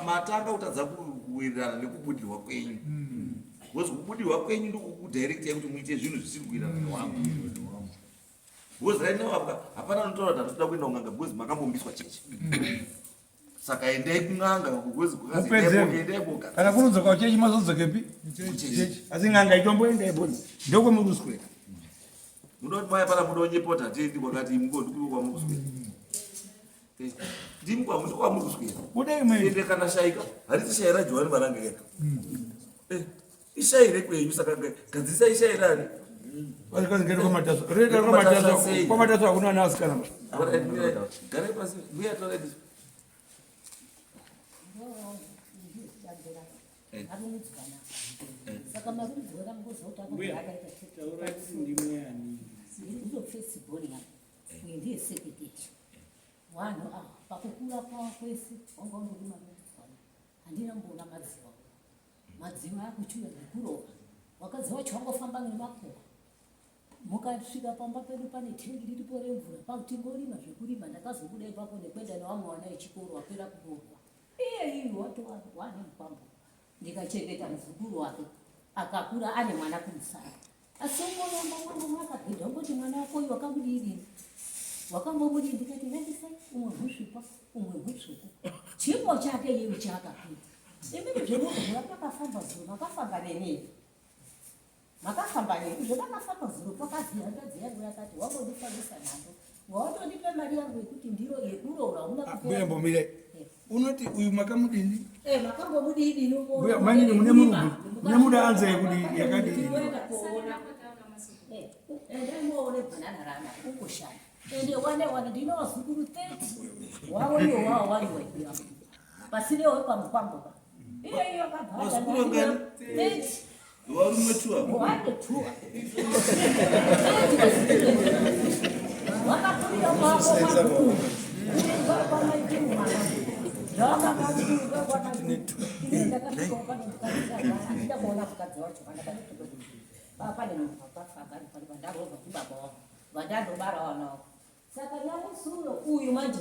matanga kutadza kuwirirana nekubudirwa kwenyu because kubudirwa kwenyu ndokukudirectai kuti muite zvinhu zvisiri kuwirirana newangu because right now apa hapana anotaura kuti hatitoda kuenda kun'anga because makambombiswa chechi saka endai kun'anga because mupedze kana kunodzoka kuchechi mazodzokepi chechi asi n'anga itomboendai bhozi ndokwemuri kuswera muda kuti maya pana muda kunyepa kuti hatiendi kwakati mungondikuve kwamuri kuswera ndimi kwamuri kwamuri kuswera budai mwe ende kana shaika harisi shai raJohani Marange rega eh, ishai rekwenyu saka gadzisai shai rani Kwazi ngere kwaMatasva. Reta kwaMatasva. Kwamatasa hakuna ana asikana. Garai pasi. Mbuya taurai. Saka marudzwana mugoziva kuti akaita Taurai kuti ndimwe yani. Ndiyo first born yako. Uyu ndiye second. Vanhu ava pakukura kwavo kwese wanga undori marudzwana. Handina kumboona madziva. Madziva akuchiuya nekurova. Vakadzi vacho vangofamba nemakuva. Mukasvika pamba pedu pane tengi riripo remvura patingorima zvekurima ndakazobuda ipapo nekuenda nevamwe vana vechikoro vapera kuroorwa. Iye iyu watova wane mukwambo. Ndikachengeta muzukuru wake akakura ane mwana kumusana. Asi ungoramba wangu mwakagedha ungoti mwana wako uyu wakamudii wakambomudii ndikati ngandisai umwe husvipa umwe hutsvuku chipo chake iyeyu chaakapiwa imini zvemunhu makafamba zuro makafamba neni makafamba neni izvo makafamba zuro pakazi hanzvadzi yangu yakati wangondifambisa nhando wawatondipe mari yangu yekuti ndiro yekuroora hauna Ah, Mbuya mbomire. Unoti uyu makamudini? Eh, makambomudini Mbuya mainini mune murugu. Mune muda anza yekudi yakadini. Endai muone bhanana rana ungoshanda ende wane wane ndine vazukuru 30 wavo iwo wavo wari waikura pasine wepamukwambo pa iye iyo Vazukuru vangani? 30 Varume two ava. wane two wakakurira kwako kwazukuru kwamaikuru mwana ndakasvika kuona mukadzi wacho pane munhu akafa agari pano pandarova ndibaba wangu vandandobara vana wavo saka nyamusi uyo uyu manje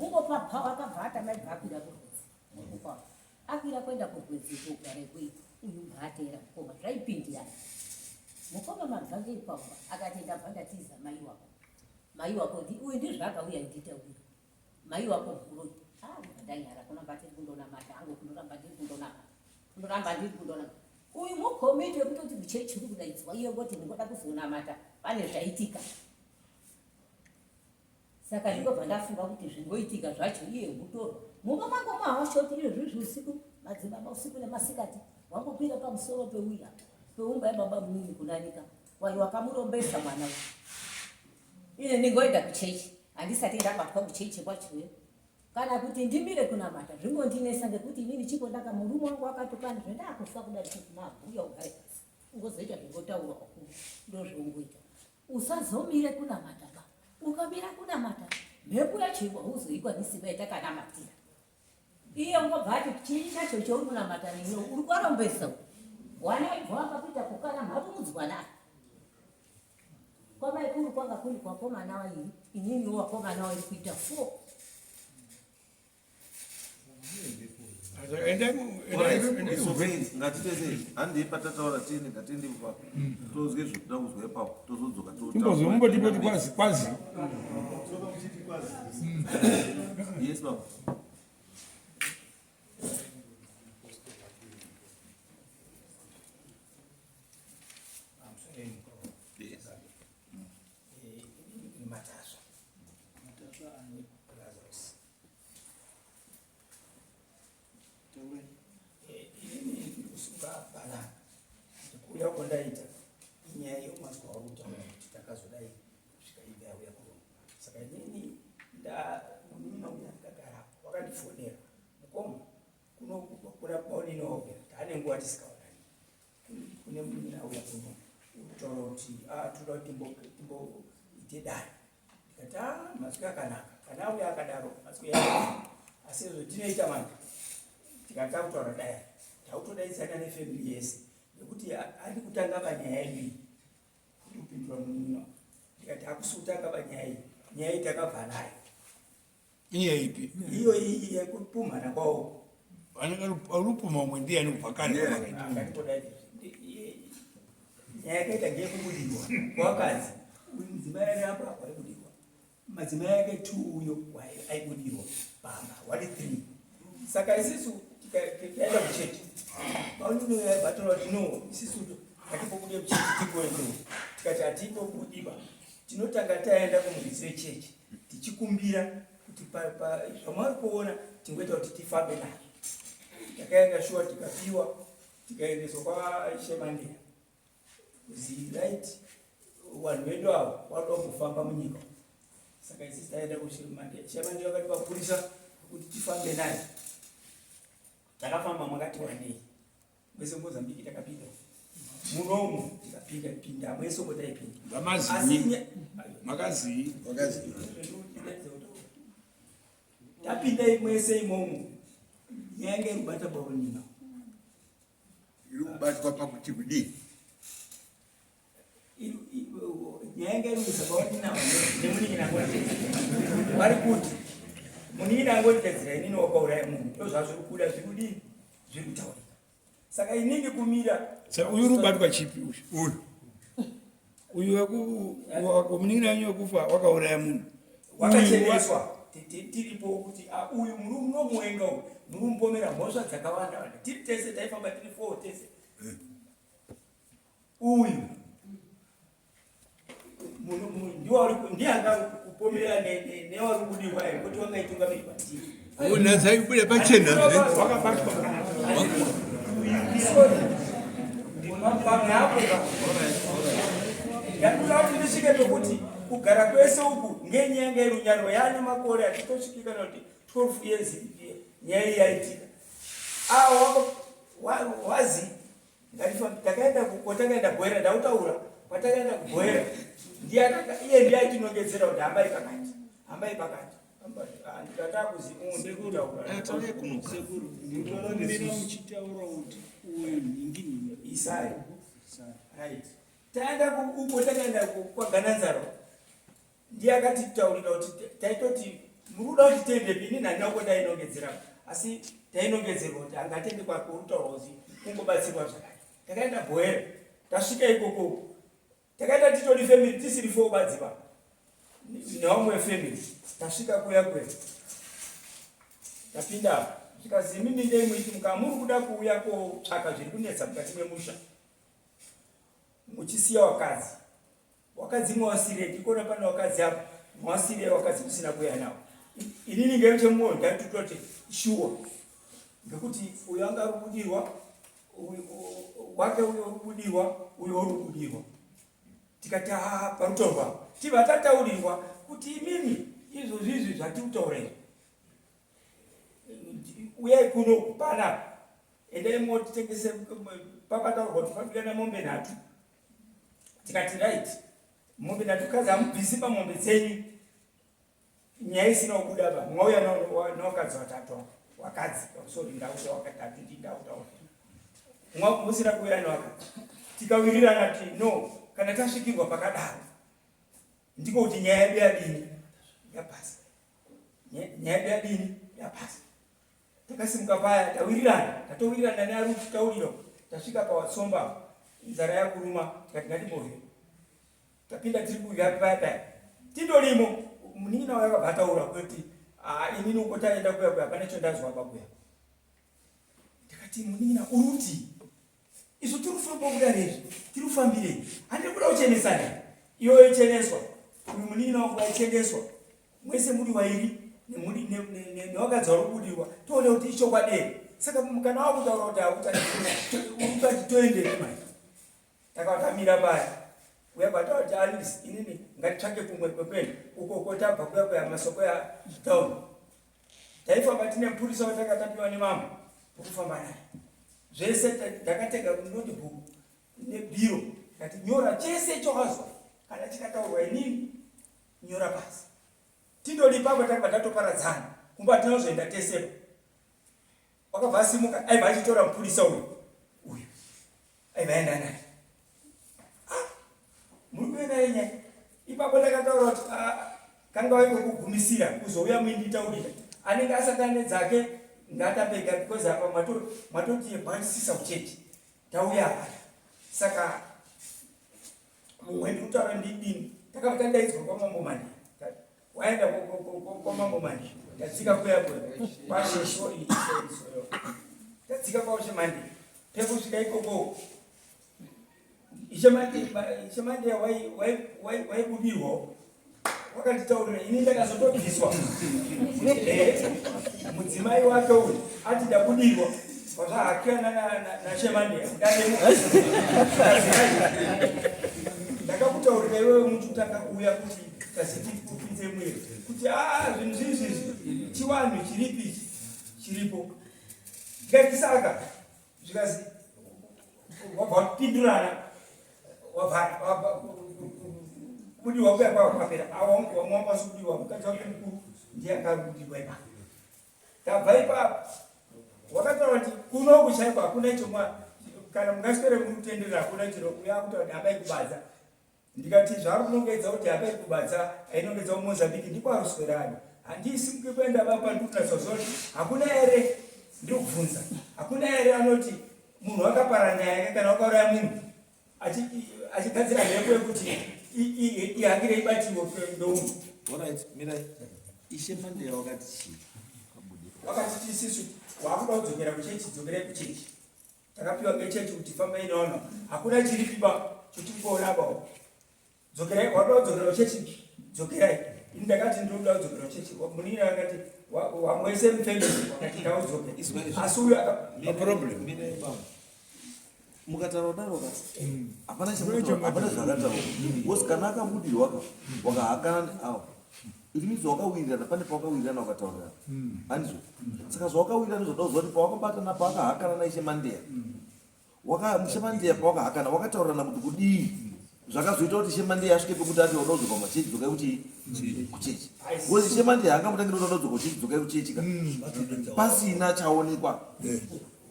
ungopapa wakabva atamaibva akwira kurwedzi akwira kuenda kurwedzi kogara ikweyo uyu ngaateera mukoma zvaipindirana mukoma mabva ngeipapo akati ndabva ndatiza mai wako mai wako uyu ndizvo akauya nditaurira mai wako muroyi ah ndanyara kunoramba tiri kundonamata hangu kunoramba ndiri kundonamata kunoramba ndiri kundonamata uyu mukomiti wekutoti kuchechi uri kudaidzwa iye ngoti ndingoda kuzonamata pane zvaitika saka ndingobva ndafunga kuti zvingoitika zvacho iye mutorwa mumba mangu mahashoti izvozvi usiku madzibaba usiku nemasikati wangokwira pamusoro peuya peumba yababa munini kunanika wayo wakamurombesa mwana uyu ine ndingoenda kuchechi handisati ndabatwa kuchechi kwachoyo kana kuti ndimire kunamata zvingondinesa ngekuti inini chipo ndaka murume wangu akatukana zvendakufa kudai mabhuya ugare pasi ungozoita zvingotaurwa wakuru ndozvoungoita usazomire kunamata ba ukamira kunamata mhepo yacho iwa hauzoikwanisi vaitakanamatira iye ungobva ati chii chacho chauri kunamata nino uri kwarombesa wana ibva wakakuita kukana mharumudzwana kwamaikuru kwanga kuri kwakomana wairi ininiwo wakomana wairi kuita four Ngatitese handei patataura tiende ngatiende ipapo tozwe zvekuda kuzwa ipapo tozodzoka Timbozo mumbotipe kuti kwazi kwazi. Yes baba. Yes. Matasva. Matasva ani? Lazarus. Taurai. Inini ndikusuka panapa. Ndikuuya kwandaita inyaya yemwazwa wauri kutaura kuti takazodai kusvika imba yauya kuno. Saka inini nda munin'ina uya ndakagara wakandifonera mukoma kuno kuna baunini wauya taane nguva tisikaonani kune munin'ina auya kuno uri kutaura kuti ah, toda kuti timboite dare ndikati ah, mazwi akanaka kana auya akadaro mazwi akanaka asi izvo tinoita manje tikati takutaura dai takutodaidzana nefamily yese nekuti ari kutanga panyaya yedu iyi ndikupindura munin'ina ndikati hakusi kutanga panyaya iyi nyaya iyi takabva nayo Inyaya ipi? iyo iyi yekupumhana kwawo Arupuma umwe ndiani kubva kare kwamakaita. Ngatimbodai nyaya yakaita ngeyekubudirwa kwakadzi uyu mudzimai ari apa waibudirwa madzimai ake two uyo aibudirwa pamba wari three saka isisu tikaenda kuchechi bauninovatora kuti no isisu hatimbobude kuchechi tingoendewo tikati hatimbobudiba tinotanga taenda kumuridzi wechechi tichikumbira kuti zvamwari kuona tingoita kuti tifambe nazvo takaenda shuwa tikapiwa tikaendeswa kwaShemandeya kuzi right. Vanhu vedu ava vanoda kufamba munyika. Saka isi taenda kuShemande. Shemande vakati vapurisa kuti tifambe naye. Takafamba makati wanei. Mwese Mozambique takapinda. Munomu tikapinda pinda mwese uko taipinda. Vamazii. Makazii. Makazii. Tapinda mwese imomo. Nyaya yanga iri kubata baonina. Iri kubatwa pakuti kudii? Nyaya yanga iri kuisa baonina nemunin'ina vari kuti munin'ina angonditadzira inini wakauraya munhu ndozvazviri kubuda zviri kudii zviri kutaurika. Saka inini kumira. Saka uyu uri kubatwa chipi uyu? Uyu. Uyu weku munin'ina wenyu wekufa wakauraya munhu. Wakacheneswa. Tiripo kuti ah, uyu muri munomuwenga uyu muri mupomera mhosva dzakawanda wanda. Tiri tese taifamba tiri four tese. Eh. Uyu ndiye anga kupomera newari kubudirwa here kuti wanga itungamiri kwatiri. Unazai kubuda pachena zve. Wakabatwa. Ndakuda kuti ndisvike pekuti kugara kwese uku ngenyaya ngerunyariro yaane makore atitosviki kana kuti 12 years nyaya iyi yaitika. Awa wazi takaenda kwatakaenda bhoera ndautaura kwatakaenda kubhoera ndiye iye ndiye aitinongedzera kuti hambai pakati hambai pakati isai right taenda uko takaenda kwagananzaro Ndiye akatitaurira kuti taitoti muri kuda kuti tiendepi ini handina uko tainongedzera asi tainongedzerwa kuti angatende kwake uri kutaurwa kuti kungobatsirwa zvakati takaenda bhoera tasvika ikoko takaenda titori family tisiri four badziva nevamwe family tasvika kuya kuya tapinda apa zvikazi imimi ndei muiti mukaa muri kuda kuuya kotsvaka zviri kunetsa mukati memusha muchisiya wakadzi Wakadzi mwawasirei ndikona pane wakadzi apa mwawasirei wakadzi musina kuya nawo inini ngechemumoyo ndaitototi shuwa ngekuti uyo anga ari kubudirwa wake uyo uri kubudirwa uyo uri kubudirwa tikati haa parutorwa tibva tataurirwa kuti imimi izvozvi izvi zvatiri kutaura izvi uyai kuno panapa endai motitengese pakataurwa kuti fambirana mombe nhatu tikati right mombe ndatukadzi hamubvisi pamombe dzenyu nyaya isina kubuda pa mwauya newakadzi watatu wakadzi sorry ndauta wakatatu ndindauta musina kuuya newakadzi tikawirirana ti no kana tasvikirwa pakadaro ndiko kuti nyaya yedu yadini yapasi nyaya yedu yadini yapasi Takasimuka paya tawirirana, tatowirirana neari kutitaurira. Tasvika paWatsomba nzara yakuruma tikati ngatimbove. Tapinda tiri kudya paya paya. Tindorimo munin'ina wayo akabva ataura kuti ah, inini uko taenda kuya kuya hapana chandazwa apa kuya. Ndakati munin'ina uri kuti isu tiri kufamba kudare izvi tiri kufambirei handiri kuda kuchenesana iyoyo cheneswa uyu munin'ina wangu aicheneswa Mwese muri vairi newakadzi vari kubudirwa toone kuti ichokwadi here. Saka kana wakutaura kuti hautati toendepi manje. Takatamira paya. Uya kwataura kuti Alice inini ngatitsvake kumwe kwekuenda uko kotabva kuya kuya masoko ya town. Taifamba tine mupurisa watakatapiwa nemambo pokufamba naye. Zvese ndakatega notebook nebhiro ndikati nyora chese chawazwa kana chikataurwa inini nyora pasi tindori ipapo takabva tatoparadzana kumba tinozoenda tesepo wakabva asimuka aibva achitora mupurisa uyu uyu aibva aenda naye ah, muri kuenda yenyaya ipapo ndakataura kuti ah, kanga vaiko kugumisira kuzouya muinditaurira anenge asati ane dzake ngatapega because apa matoti yebhanisisa kuchechi tauya apa saka mumwe ndikutaura ndidini takabva tadaidzwa kwamambo manje waenda kwamambo manje tadzika kuya kuya kwashe sorry sorry sorry tadzika kwashe manje pekusvika ikoko ishe manje waibudirwawo wakanditaurira ini ndakazotobviswa eh, mudzimai wake uyu ati ndabudirwa zvahakirana nashemandeya Ndakakutaurira iwewe muchitanga kuuya kuti kasiti kupinze mwiri kuti aa zvinhu zvizvi izvi chiwanhu chiripi ichi chiripo. Ndikati saka zvikazi wabva wapindurana wabva kubudirwa kuya kwava kwapera wamwe wanga usikudiwa mukadzi wake mukuru ndiye anga ari kubudirwa ipapo. Tabva ipapo wakataura kuti kuno kuchaiko hakuna chomwa kana mungaswere muri kutenderera hakuna chiro uya akutaura kuti hambai kubadza ndikati zvaari kunongedza kuti hambai kubadza ainongedza kumozambique ndiko aruswera ari handisi kuenda baba ndikunatsozoti hakuna here ndikubvunza hakuna here anoti munhu akapara nyaya yake kana wakauraya munhu achigadzira mhepo yekuti ihangire ibatiwe ndounhu. Alright, mirai. Ishe Mandela wakati chii? Wakati tisisu wakuda kudzokera kuchechi, dzokerai kuchechi. Takapiwa ngechechi kuti fambai nono. Hakuna chiripiba chotiri kuona apa. Dzokerai, wakuda kudzokera kuchechi, dzokerai. Ini ndakati ndinoda kudzokera kuchechi. Munini akati wamwese mufamily wakati ngaudzoke. Asi uyu aka problem. Mirai baba. Mukataura kudaro ka hapana hapana zvakataura because kana akabudirwa ka wakahakana neawo it means wakawirirana pane pawakawirirana wakataurirana handizvo saka zvawakawirirana zvoda kuziva kuti pawakabatana paakahakana naishe Mandeya waka Mandeya pawakahakana wakataurirana kuti kudii zvakazoita kuti Ishe Mandeya asvike pekuti ati wada kudzoka kumachechi dzokai kuchii kuchechi because Ishe Mandeya angamutangire kuti wada kudzoka kuchechi dzokai kuchechi ka pasina chaonekwa.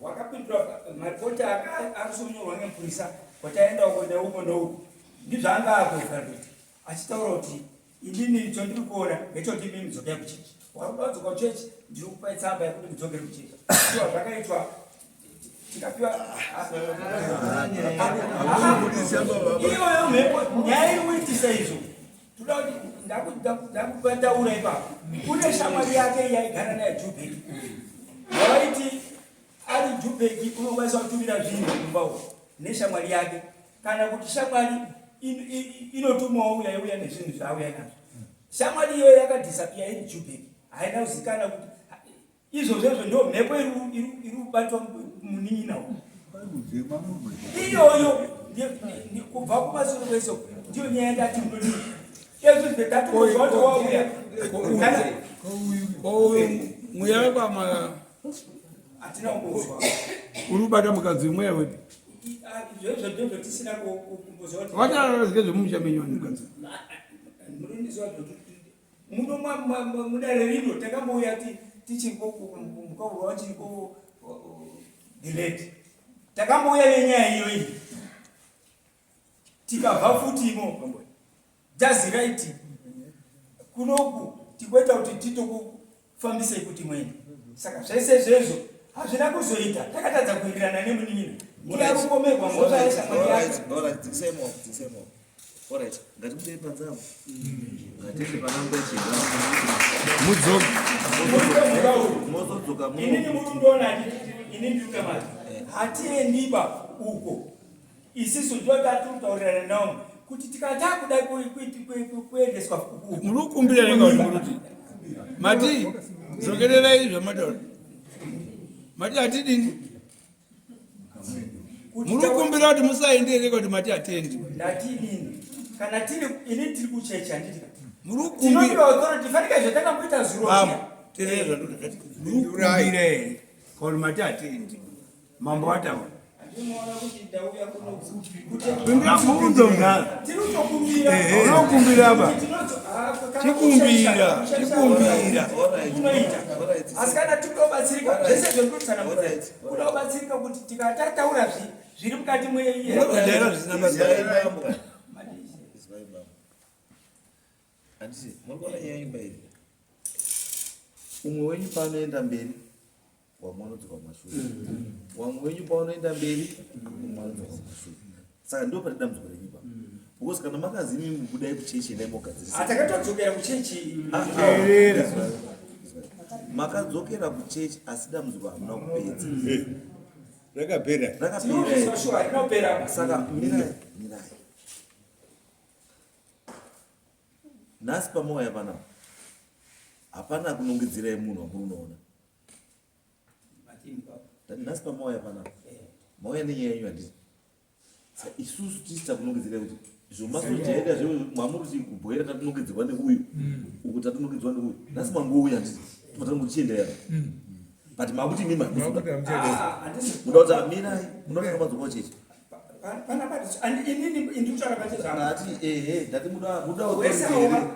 Wakapindura maripoti akusonyorwa nemupurisa kwataenda uko neuko neuko ndizvaanga akuita kuti achitaura kuti inini chandiri kuona ngechoti imimi dzokai kuchechi wakuda kudzoka kuchechi ndiri kupai tsamba yekuti mudzokere kuchechi shuwa zvakaitwa tikapiwa iyoyo mhepo nyaya iri kuitisa izvo toda kuti ndakubataura ipapo kune shamwari yake yaigara naye Jubeki waiti ari Jubeki unokwanisa kutumira zvinhu kumba uko neshamwari yake kana kuti shamwari inotumawo uya yauya nezvinhu zvaauya nazvo shamwari iyoyo yakadhisapia iri Jubeki haina kuzikana kuti izvozvo izvo ndo mhepo iri kubatwa munin'ina uyu iyoyo kubva kumasure kwese ndiyo nyaya yatati munodii izvo zvetatukozwa kuti wauya kana mweya wekwama hatina kumbozwa uri kubata mukadzi mweya wepi izvozvo ndizvo tisina kumbozwa kuti vacharara zvemumusha menyu vanhu mukadzi munondiziva muno mudare rino takambouya tichikomukaurwa wachiko the late takambouya nenyaya iyoyi tikabva futi imo just right kunoku tikoita kuti titokufambisei kuti mwene saka zvese zvezvo hazvina kuzoita takatadza kuwirirana nemunin'ina ndiye ari kupomerwa mhosva yeshamwari yake. Alright, ngatibudei panze apo. Ngatiende pana mbuya Chinga. Mudzoke. Mozodzoka mu. Inini muri kundiona ini ndiri kutamata. Hatiendiba uko. Isisu ndiyo tatiri nawo kuti tikati takuda kuendeswa uko. Muri kukumbira nenga kuti muri kuti. Mati dzokererai zvamataura. Mati hatidini. Muri kukumbira kuti musaende here kuti mati hatendi. Ndati inini kana tiri ini tiri kuchechi handiti Muri kukumbira. tinopiwa authority fanika zvatakamboita zuro Mama, terera zvandoti. Muri kukumbira here kuti mati hatendi. Mambo ataura. Andinoona kuti ndauya kuno kuti Kumbira bvunzo mudhara. tiri kutokumbira Unokumbira apa. Chikumbira, chikumbira. Kunoita. Asi kana tikutobatsirika zvese zvekutsanangura kuda kubatsirika kuti tikatataura zviri mukati mwe Munobhadhara zvisina basa. Izwai mambo. Izwai mambo. Handiti muri kuona nyaya imba iyi. Umwe wenyu paanoenda mberi wamwe anodzoka kumashure. Wamwe wenyu paunoenda mberi umwe anodzoka kumashure. Saka ndo pane dambudziko renyu pa. Because kana makazi imimi budai kuchechi endai mogadzirisa. Takatodzokera kuchechi. Teerera. Makadzokera kuchechi asi dambudziko hamuna kupedza. Rakapera. Rakapera. Tinobviswa shuwa rinopera. Saka mirai, mirai. Nhasi pamauya panapa hapana kunongedzerai munhu wamuri unoona. Ndati nhasi pamauya panapa mauya nenyaya yenyu handiti. Saka isusu tisu takunongedzerai kuti Zvomasoja eda zve mamuri kubhoera tatinongedzerwa neuyu, uku tatinongedzerwa neuyu. Nhasi mangouya nditi tomatangochienda yara, but makuti imi mamuda kuti amirai, muda kuti madzoka chechi. Panapa inini ndikutaura pachezvangu. Ndati ehe, ndati muda Wese authority here?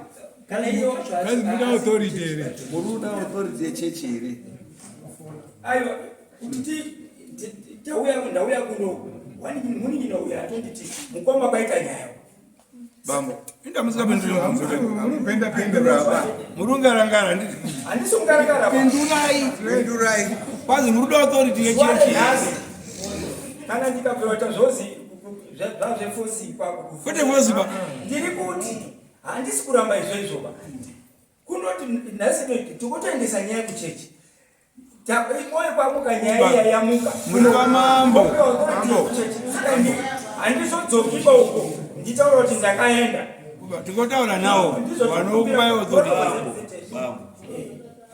Kana iye wacho Kazi muda authority here? Muri kuda authority yechechi here? Aiwa, kuti tauya, ndauya kuno, munin'ina uyu atonditi mukoma kwaita nyaya. Bambo, inda musingapinduri mubvunzo. Munopenda penda baba. Muri kungarangara, nditi? Handisi kungarangara. Pindurai. Pindurai. Kwanzi muri kuda authority Zuva yechechi. renhasi, kana ndikabvira zvozi zvazvefosi ipapo. Kwete fosi pa. Ndiri kuti handisi kuramba izvo ba. Kunoti nhasi tikutoendesa nyaya kuchechi. Moyo kwamuka, nyaya iya yamuka. Muri vamambo. Mambo. Handizodzoki uko nditaura kuti ndakaenda. Tingotaura nawo vanokupai authority. Bambo,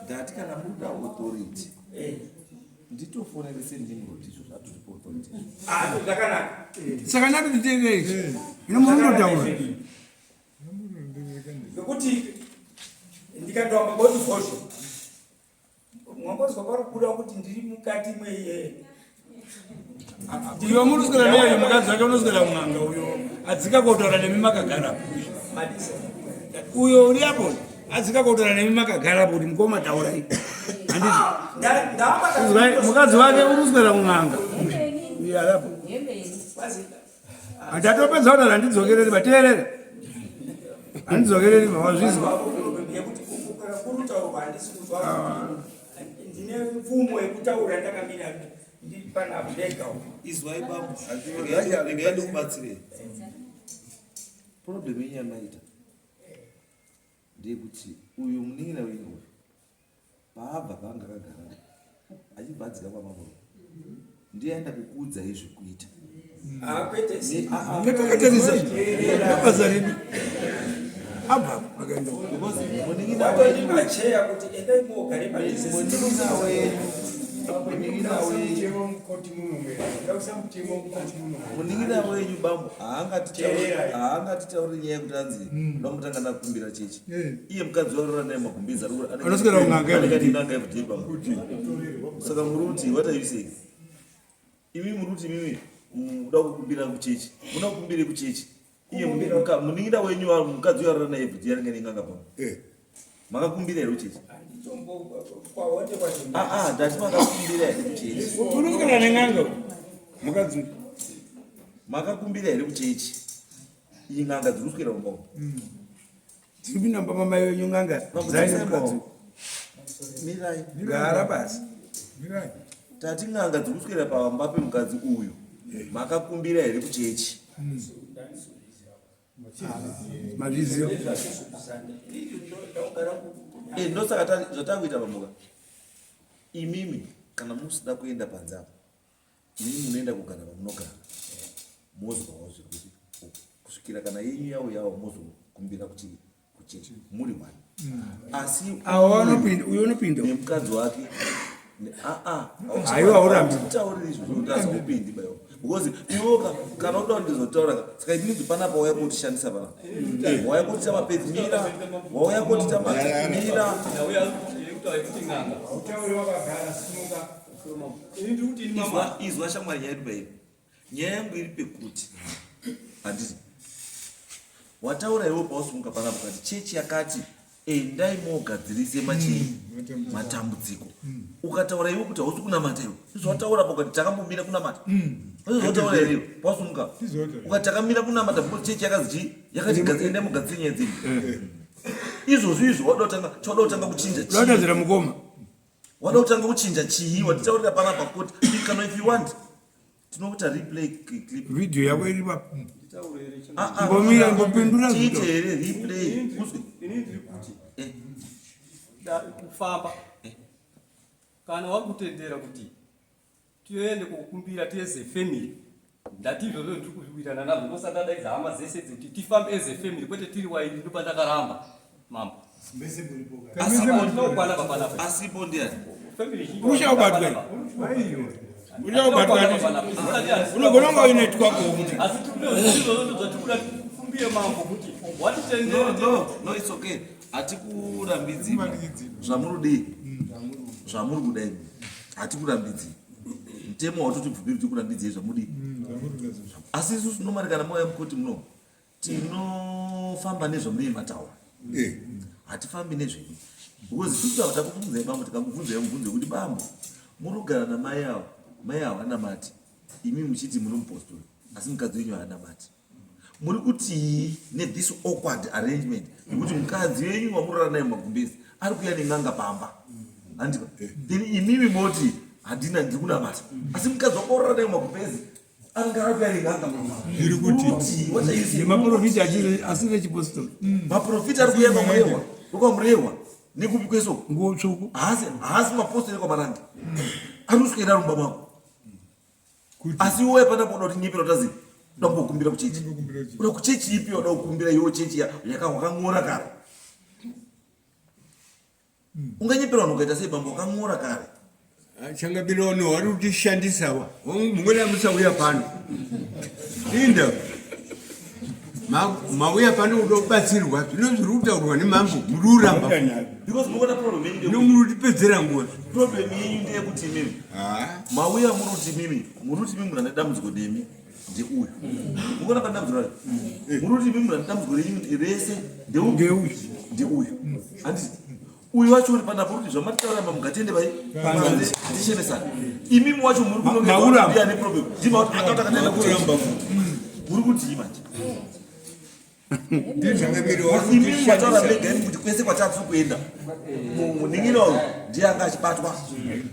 ndati kana muda authority, nditofonerese ndimuroti izvo zvatiripo authority. Ah, zvakanaka. Saka ndati titeerei ino muri kundotaura. Ngekuti ndikatoamba boti fosho, mwangozwa pari kubuda kuti ndiri mukati mweiye. Uyo muri kuswera naye, mukadzi wake unoswera mun'anga uyo adzika kotaura nemi makagara. Madisa. Uyo uri apo adzika kotaura nemi makagara apo kuti mukoma taurai, handiti? Ndamba. Mukadzi wake uri kuswera mun'anga uyo arapo. Handatopedza kutaura, handidzokereri bateerere, handidzokereri mawazvizwa. Yekuti kurutaurwa handisi kuzwa, ndine mvumo yekutaura ndakamira ndiri panapa ndega. Izwai bambo, regai ndikubatsirei. Problem yenyu yamaita ndeyekuti uyu munin'ina wenyu uyu paabva paanga akagara achibva adzika kwamamuro, ndiye aenda kukuudzai zvekuita. Kwete. Takatarisa basa redu abva akaenda. Because munin'ina wenyu Watondipacheya kuti endai mogare padhuze. Munin'ina wenyu, munin'ina wenyu, munin'ina wenyu bambo, haangatitauri nyaya yekuti anzi ndamutanga ndakumbira chechi. Iye mukadzi warora naye magumbezi. Anoswera kun'anga everyday. N'anga everyday bambo. Saka muri kuti, what are you saying? Imi muri kuti imimi muda kukumbira kuchechi, muda kukumbire kuchechi. Iye munin'ina wenyu mukadzi uyo arora naye everyday anenge nen'anga bambo. Makakumbira here kuchechi? Ah, ah, ndati makakumbira here kuchechi? Uri kuswera nen'anga mukadzi. Makakumbira here kuchechi? Iyi n'anga dziri kuswera mumba umu. Dziri kupinda mumba mamai wenyu n'anga dzaine mukadzi. Mirai. Gara pasi. Tati n'anga dziri kuswera pamba pemukadzi uyu, makakumbira here kuchechi? Mazviziva. Ndosaka zvatakuita pamuka imimi, kana musida kuenda panze apo, imimi munoenda kugara pamunogara, mozwawo zviri kuti kusvikira kana yenyu yawo yawo mozokumbira kuti kuchechi muri one, asi Awo anopinda, uyo unopinda. Nemukadzi wake aa. Haiwa, haurambi. Tauriri izvozvo kuti asaupindi baiwa, because iwoka kana uda ndizotaura ka. Saka it means panapa wauya kotishandisa, panapa wauya kotita mapedzi. Mira, wauya kotita mira. Ndauya yekutaura yekuti n'anga. Utaure wakagara, simuka. Ini ndiri kuti ini mama. Izwa shamwari, nyaya yedu pairi, nyaya yangu iri pekuti handiti wataura iwe pausimuka panapa kati chechi yakati endai mogadzirise machii matambudziko. Ukataura iwe kuti hausi kunamata iwe, izvo wataura pa ukati takambomira kunamata, izvo wataura here iwe pausimuka ukati takamira kunamata because chechi yakazi chii, yakati endai mugadzire nyaya dzenyu. Izvozvo izvo wada kutanga, chawada kutanga kuchinja chii? Udatadzira mukoma. Wada kutanga kuchinja chii? Watitaurira panapa kuti kana if you want tinokuita replay clip. Video yako iri papo. Ah, ah, Mbomira, mbopindura. Tiite zvito. here replay? Uzwe. Ini ndiri kuti kufamba kana wakutendera kuti tiende kokumbira ti as a family, ndati izvozvo ndiri kuzviwirirana nazvo. Ndosati ndadaidza hama dzese dzekuti tifambe as a family, kwete tiri wairi. Ndopandakaramba, mambo. Tinokwana papanapa. Asipo ndiani? Family zhinji. Uchabatwa. Uchabatwa. Unogona kunge uine twako kuti Asi izvozvo ndozvatikuda. Kumbire mambo kuti watitendere. No, no, no, it's okay. Hatikurambidzii zvamuri zvamuri kuda imi. Hatikurambidzii. Mutemo watotibvumiri kuti kurambidzei zvamuri. Asi isusu normally kana mauya mukoti muno tinofamba nezvamunenge mataura. Eh. Hatifambi nezvenyu. Because isusu tava takubvunzai bambo tikamubvunzai mubvunzo wekuti bambo muri kugara namai avo mai avo anamati imi muchiti muri mupostori asi mukadzi wenyu haanamati. Muri kutii nethis awkward arrangement yekuti mukadzi wenyu wamurara naye mumagumbezi ari kuya nen'anga pamba handika then imimi moti handina ndiri kunamata asi mukadzi wako warara naye mumagumbezi anenge ari kuya nen'anga pamba Zviri kuti nemaprofita asiri echipostori maprofita ari kuya kwamurehwa kwamurehwa nekupi kwese uko nguo tsvuku haasi mapostori ekwamarange ari kuswera rumba mako asi iwe pana kuda kuti nyepera utazi uda kumbokumbira kuchechi uda kuchechi ipi uda kukumbira iwo chechi wakang'ora kare hmm. unganyepera vanhu ukaita sei bambo wakang'ora kare ah, changabira vanhu vari kutishandisawa mungona musauya pano inda mauya pano kuda kubatsirwa zvino zviri kutaurwa nemambo muri kuramba nomuri kutipedzera nguva problem yenyu ndeyekuti imimi mauya muri kuti imimi muri kuti imimi munhu ane dambudziko nemi ndeuyu mukuona pane dambudziko racho muri kuti imimi munhu ane dambudziko renyu rese ndeuyu ndeuyu handiti uyu wacho uri panapa uri kuti zvamatitaura mambo ngatende vai tishenesana imimi wacho muri kunongedza ane problem ndima kuti akatakaenda kuchechi muri kutii manje Imi mataura mega imi kuti kwese kwatatu kuenda munin'ina uyu ndiye anga achibatwa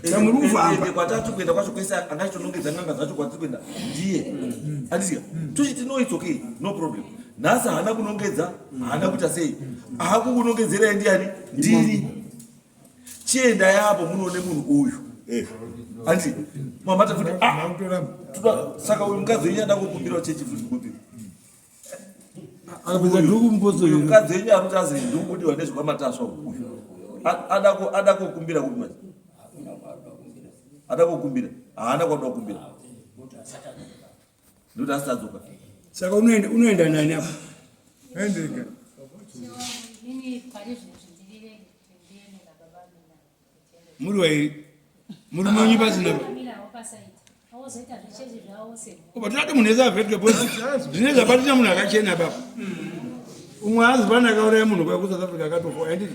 ende kwatatu kuenda kwacho kwese anga achitonongedza n'anga dzacho kwatiri kuenda ndiye andisika tochiti no it's okay no problem nhasi haana kunongedza haana kuita sei aakukunongedzerai ndiani ndini chienda yapo munoone munhu uyu eh. andisi mamata kuti ah, saka uyu mukadzi wenyu ada kukumbirawo chechi futi kupi akapedza dhuku mupostori mukadzi wenyu ari kuti azi ndikubudiwa nezvekwamatasva uyu ada kukumbira kupi manje ada kukumbira haana kwada kukumbira ndokuti asati adzoka saka unoenda nani apo endeka muri wairi murume wenyu pasina oba tinati munhu ese avhetwe bcause zvine zvabatina munhu akachena papa umwe azi pane akauraya munhu kuya kusouth africa akatofa anditi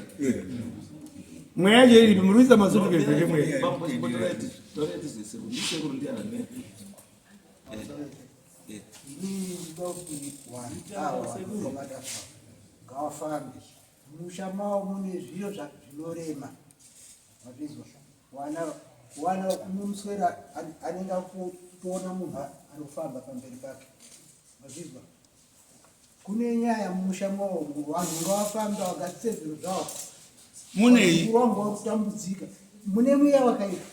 mweya yacho iripi muri kuisa masutukezi ere mweya Ngawafambe Mumusha mavo mune zviro zvinorema. Mazvizwa? Wana wana unomuswera anenge akutoona munhu ari kufamba pamberi pake. Mazvizwa? Kune nyaya mumusha mavo vanhu ngavafambe vagadzise zviro zvavo. Munei? Wangu wakutambudzika. Mune mweya wakaipa.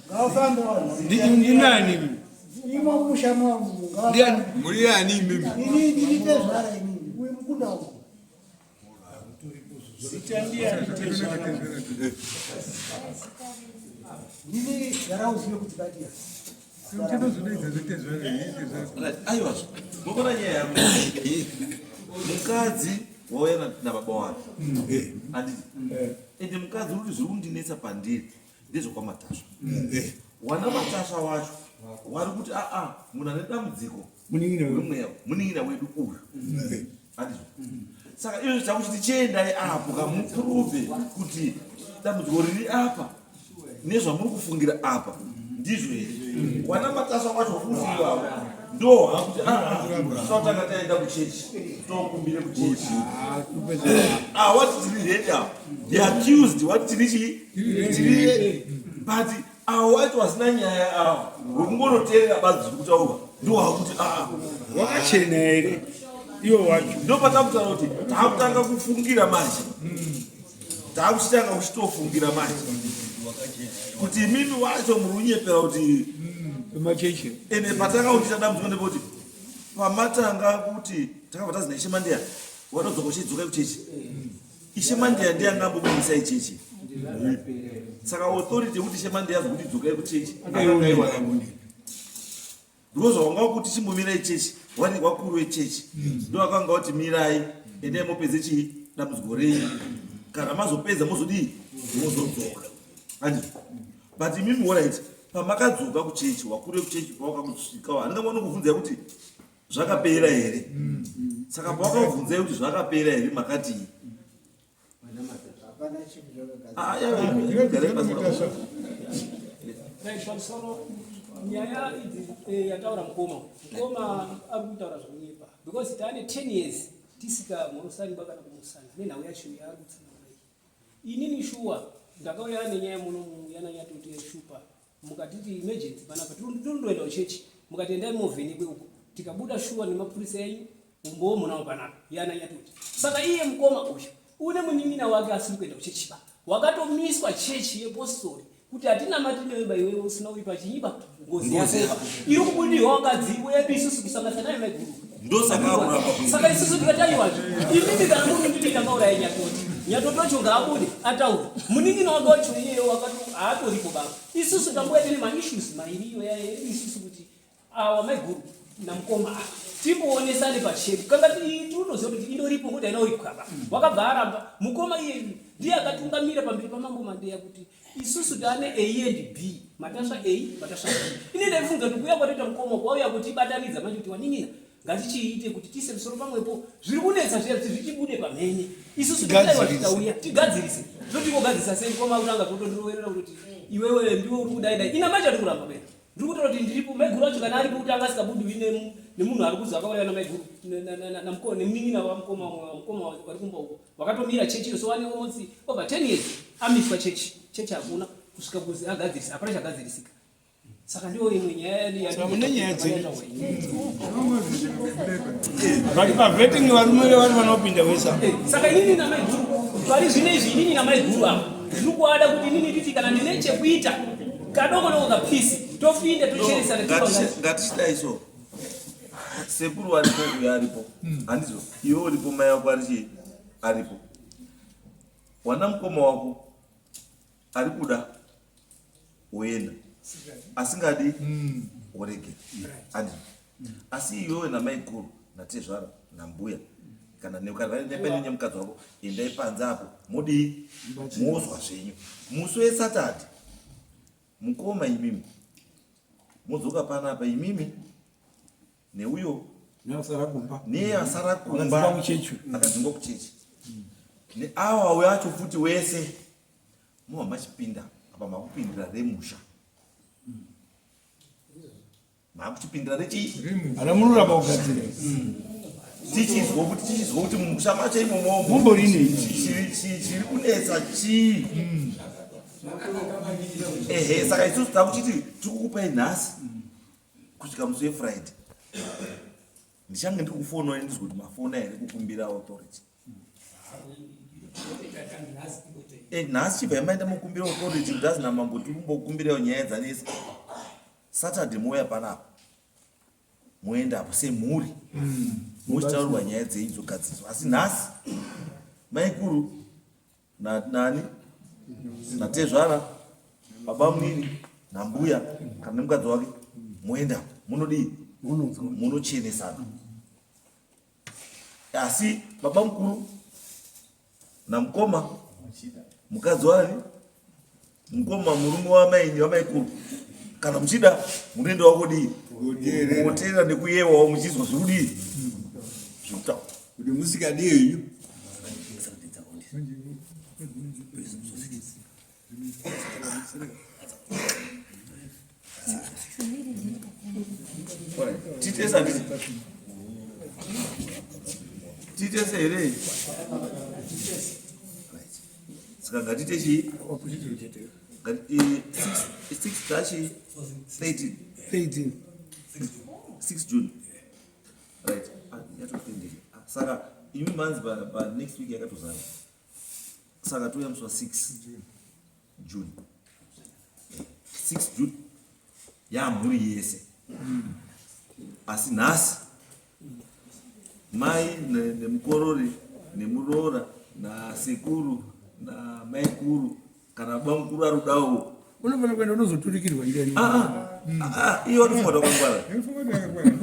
Ngavafambe vanhu. Ndinani? Imo mumusha mavo. Ndiani? Muri ani imimi? Ini ndini tezvara inini. Uyu mukunda wangu. Zita ndiani tezvara? Ndini gara uzive kuti batia. Aiwa, mokona nyaya yangu. Mukadzi wauya nababa wake. Handiti? Ende mukadzi uri kuti zviri kundinetsa pandiri ndezvekwamatasva. Wana matasva wacho wari kuti aa munhu ane dambudziko wemweya munin'ina wedu uyu. Handizvo? Saka izvo chakuti tichiendai apo kamuprove kuti dambudziko riri apa nezvamuri kufungira apa ndizvo here wana matasva wacho futi iwavo ndo hakuti tinotanga taenda kuchechi tokumbire kuchechi ah, wati tiri ready apa the accused wati tiri chii tiri ready but awo wacho wasina nyaya awo wekungonoteerera badzi zviri kutaurwa ndo hakuti aa wakachena here iwo wacho ndo patakutaura kuti takutanga kufungira manje takuchitanga kuchitofungira manje kuti imimi wacho muri kunyepera kuti machechi ende patanga kuti tadambudziko ndepoti pamatanga kuti takabva tazi naishe mandeya wadodzoka uchidzoka kuchechi ishe mandeya ndiye anga ambobudisa ichechi saka authority yekuti ishe mandeya azokuti dzokai kuchechi akaiwana Because wanga wakuti chimbomirai chechi, wani wakuru wechechi. Ndo wakanga wati mirai, endai mopedze chii dambudziko renyu. Kana mazopedza mozodii? Mozodzoka. Handiti? But imimi alright, pamakadzoka kuchechi, wakuru vekuchechi pawakakusvika, handinga vanokubvunzai kuti zvakapera here? Saka pawakabvunzai kuti zvakapera here makatii? Ah, Pamusoro nyaya idzi eh, yataura mukoma mukoma ari kutaura zvekunyepa because taane 10 years tisika mhorosani bakana kumusana nenhau yacho yaari kutsanangura iyi. Inini shuwa ndakauya nenyaya muno yananyatoti yeshupa mukatiti emergency panapa tirondoenda kuchechi mukati endai movhenekwe uko tikabuda shuwa nemapurisa enyu umbowo munawo panapa yana nyatoti saka iye mukoma uyu une munin'ina wake asiri kuenda kuchechi ba wakatomiswa chechi yepostori kuti hatinamati newe ba iwewe usina uripa chinyiba ngozi yakoba iri kubudirwa wakadzi wedu isusu kusanganisa naye maiguru Ndosaka akuramba kuita. Saka isusu tikati aiwazve imimi kana muri ndimi ndakauraya Nyatoti. Nyatoti wacho ngaabude ataure. Munin'ina wake wacho iyeyo wakati haatoripo baba. Isusu tambuya tine maissues mairi iyo yedu isusu kuti awa maiguru namukoma ava timboonesane pachedu. Kanga tinotoziva kuti indoripo ngokuti haina uripwa ba. Wakabva aramba mukoma iyeyu ndiye akatungamira pamberi pamambo Mandeya kuti Isusu tane A and B, matasva A, matasva B. Ini ndaifunga kuti kuuya kwatoita mukoma kwauya kutibatanidza manje kuti wanin'ina ngatichiite kuti tiise musoro pamwepo zviri kunetsa zviya kuti zvichibude pamhene. Isusu taiwa titauya tigadzirise. Zvotingogadzirisa sei mukoma kutanga kutondiroverera kuti iwewe ndiwe uri kudai dai. Ina manje ari kuramba pera. Ndiri kutaura kuti ndiripo maiguru acho kana aripo kuti anga asikabudiwi nemunhu ari kuzi akauraiwa namaiguru nemunin'ina wamukoma wamukoma vari kumba uko. Wakatomira chechi iyo so wane almost over 10 years amiswa chechi. Chechi hakuna kusvika kuzi agadzirisa hapana chagadzirisika. Saka ndiyo imwe nyaya Saka mune nyaya dzenyu. But pavetting varume vari vanopinda wese. Saka inini namaiguru pari zvino izvi inini namaiguru ava ndiri kuada kuti inini nditi kana ndine chekuita kadoko doko kapisi tofinda tocheresana Ngatichidai so. Sekuru varipo uyo aripo. Handizvo iwe uripo mai wako ari chii aripo. Wana mukoma wako ari kuda woenda asingadi woregera. Handizvo. Asi iwewe namaiguru natezvara nambuya kana nepene nemukadzi wako endai panze apo modii mozwa zvenyu musi wesaturday Mukoma imimi modzoka panapa imimi neuyo neasara kumba neasara kumba akadzingwa kuchechi neawa uyo acho futi wese mova machipinda apa makupindira remusha Makuchipindira rechii? Ana munoramba kugadzira. Tichizwa kuti tichizwa kuti mumusha macho imomo mumborini chiri kunetsa chii? Ehe, saka isusu takuchiti tikukupai nhasi kusvika musi weFriday. Ndichange ndiri kufonawo ndizwe kuti mafona here kukumbira authority. Eh, nhasi chibva maenda mokumbira authority kuti azi namambo tiri kumbokumbirawo nyaya dzanetsa. Saturday mouya panapa moendapo semhuri mochitaurirwa nyaya dzenyu dzogadziriswa asi nhasi maikuru nani natezvara baba munini nambuya kana nemukadzi wake moendapo munodii munochenesana asi baba mukuru namukoma mukadzi wani mukoma murume wamaini wamaikuru kana muchida munoenda wakodii kuteerera nekuyewawo muchizwa zviri kudii zviri kutaura kuti musikadi henyu Titese handiti? Titese here? Saka ngatite chii? Six dachi 13. 13. 6 June. Right. Ah, yatopendera. Ah, saka imi manzi pa next week yakatozara. Saka touya musi wa 6 June. 6 June yamhuri yese. Asi nhasi mai nemukorori nemuroora nasekuru namaikuru kana bamukuru ari kudawo Unofanira kuenda unozoturikirwa ndiani? Ah, ah, ah, iye wanofunga kuti wakangwara.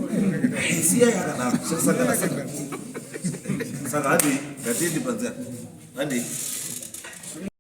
Siya yakadaro. Saka saka. Saka handei, ngatiende panze. Handei.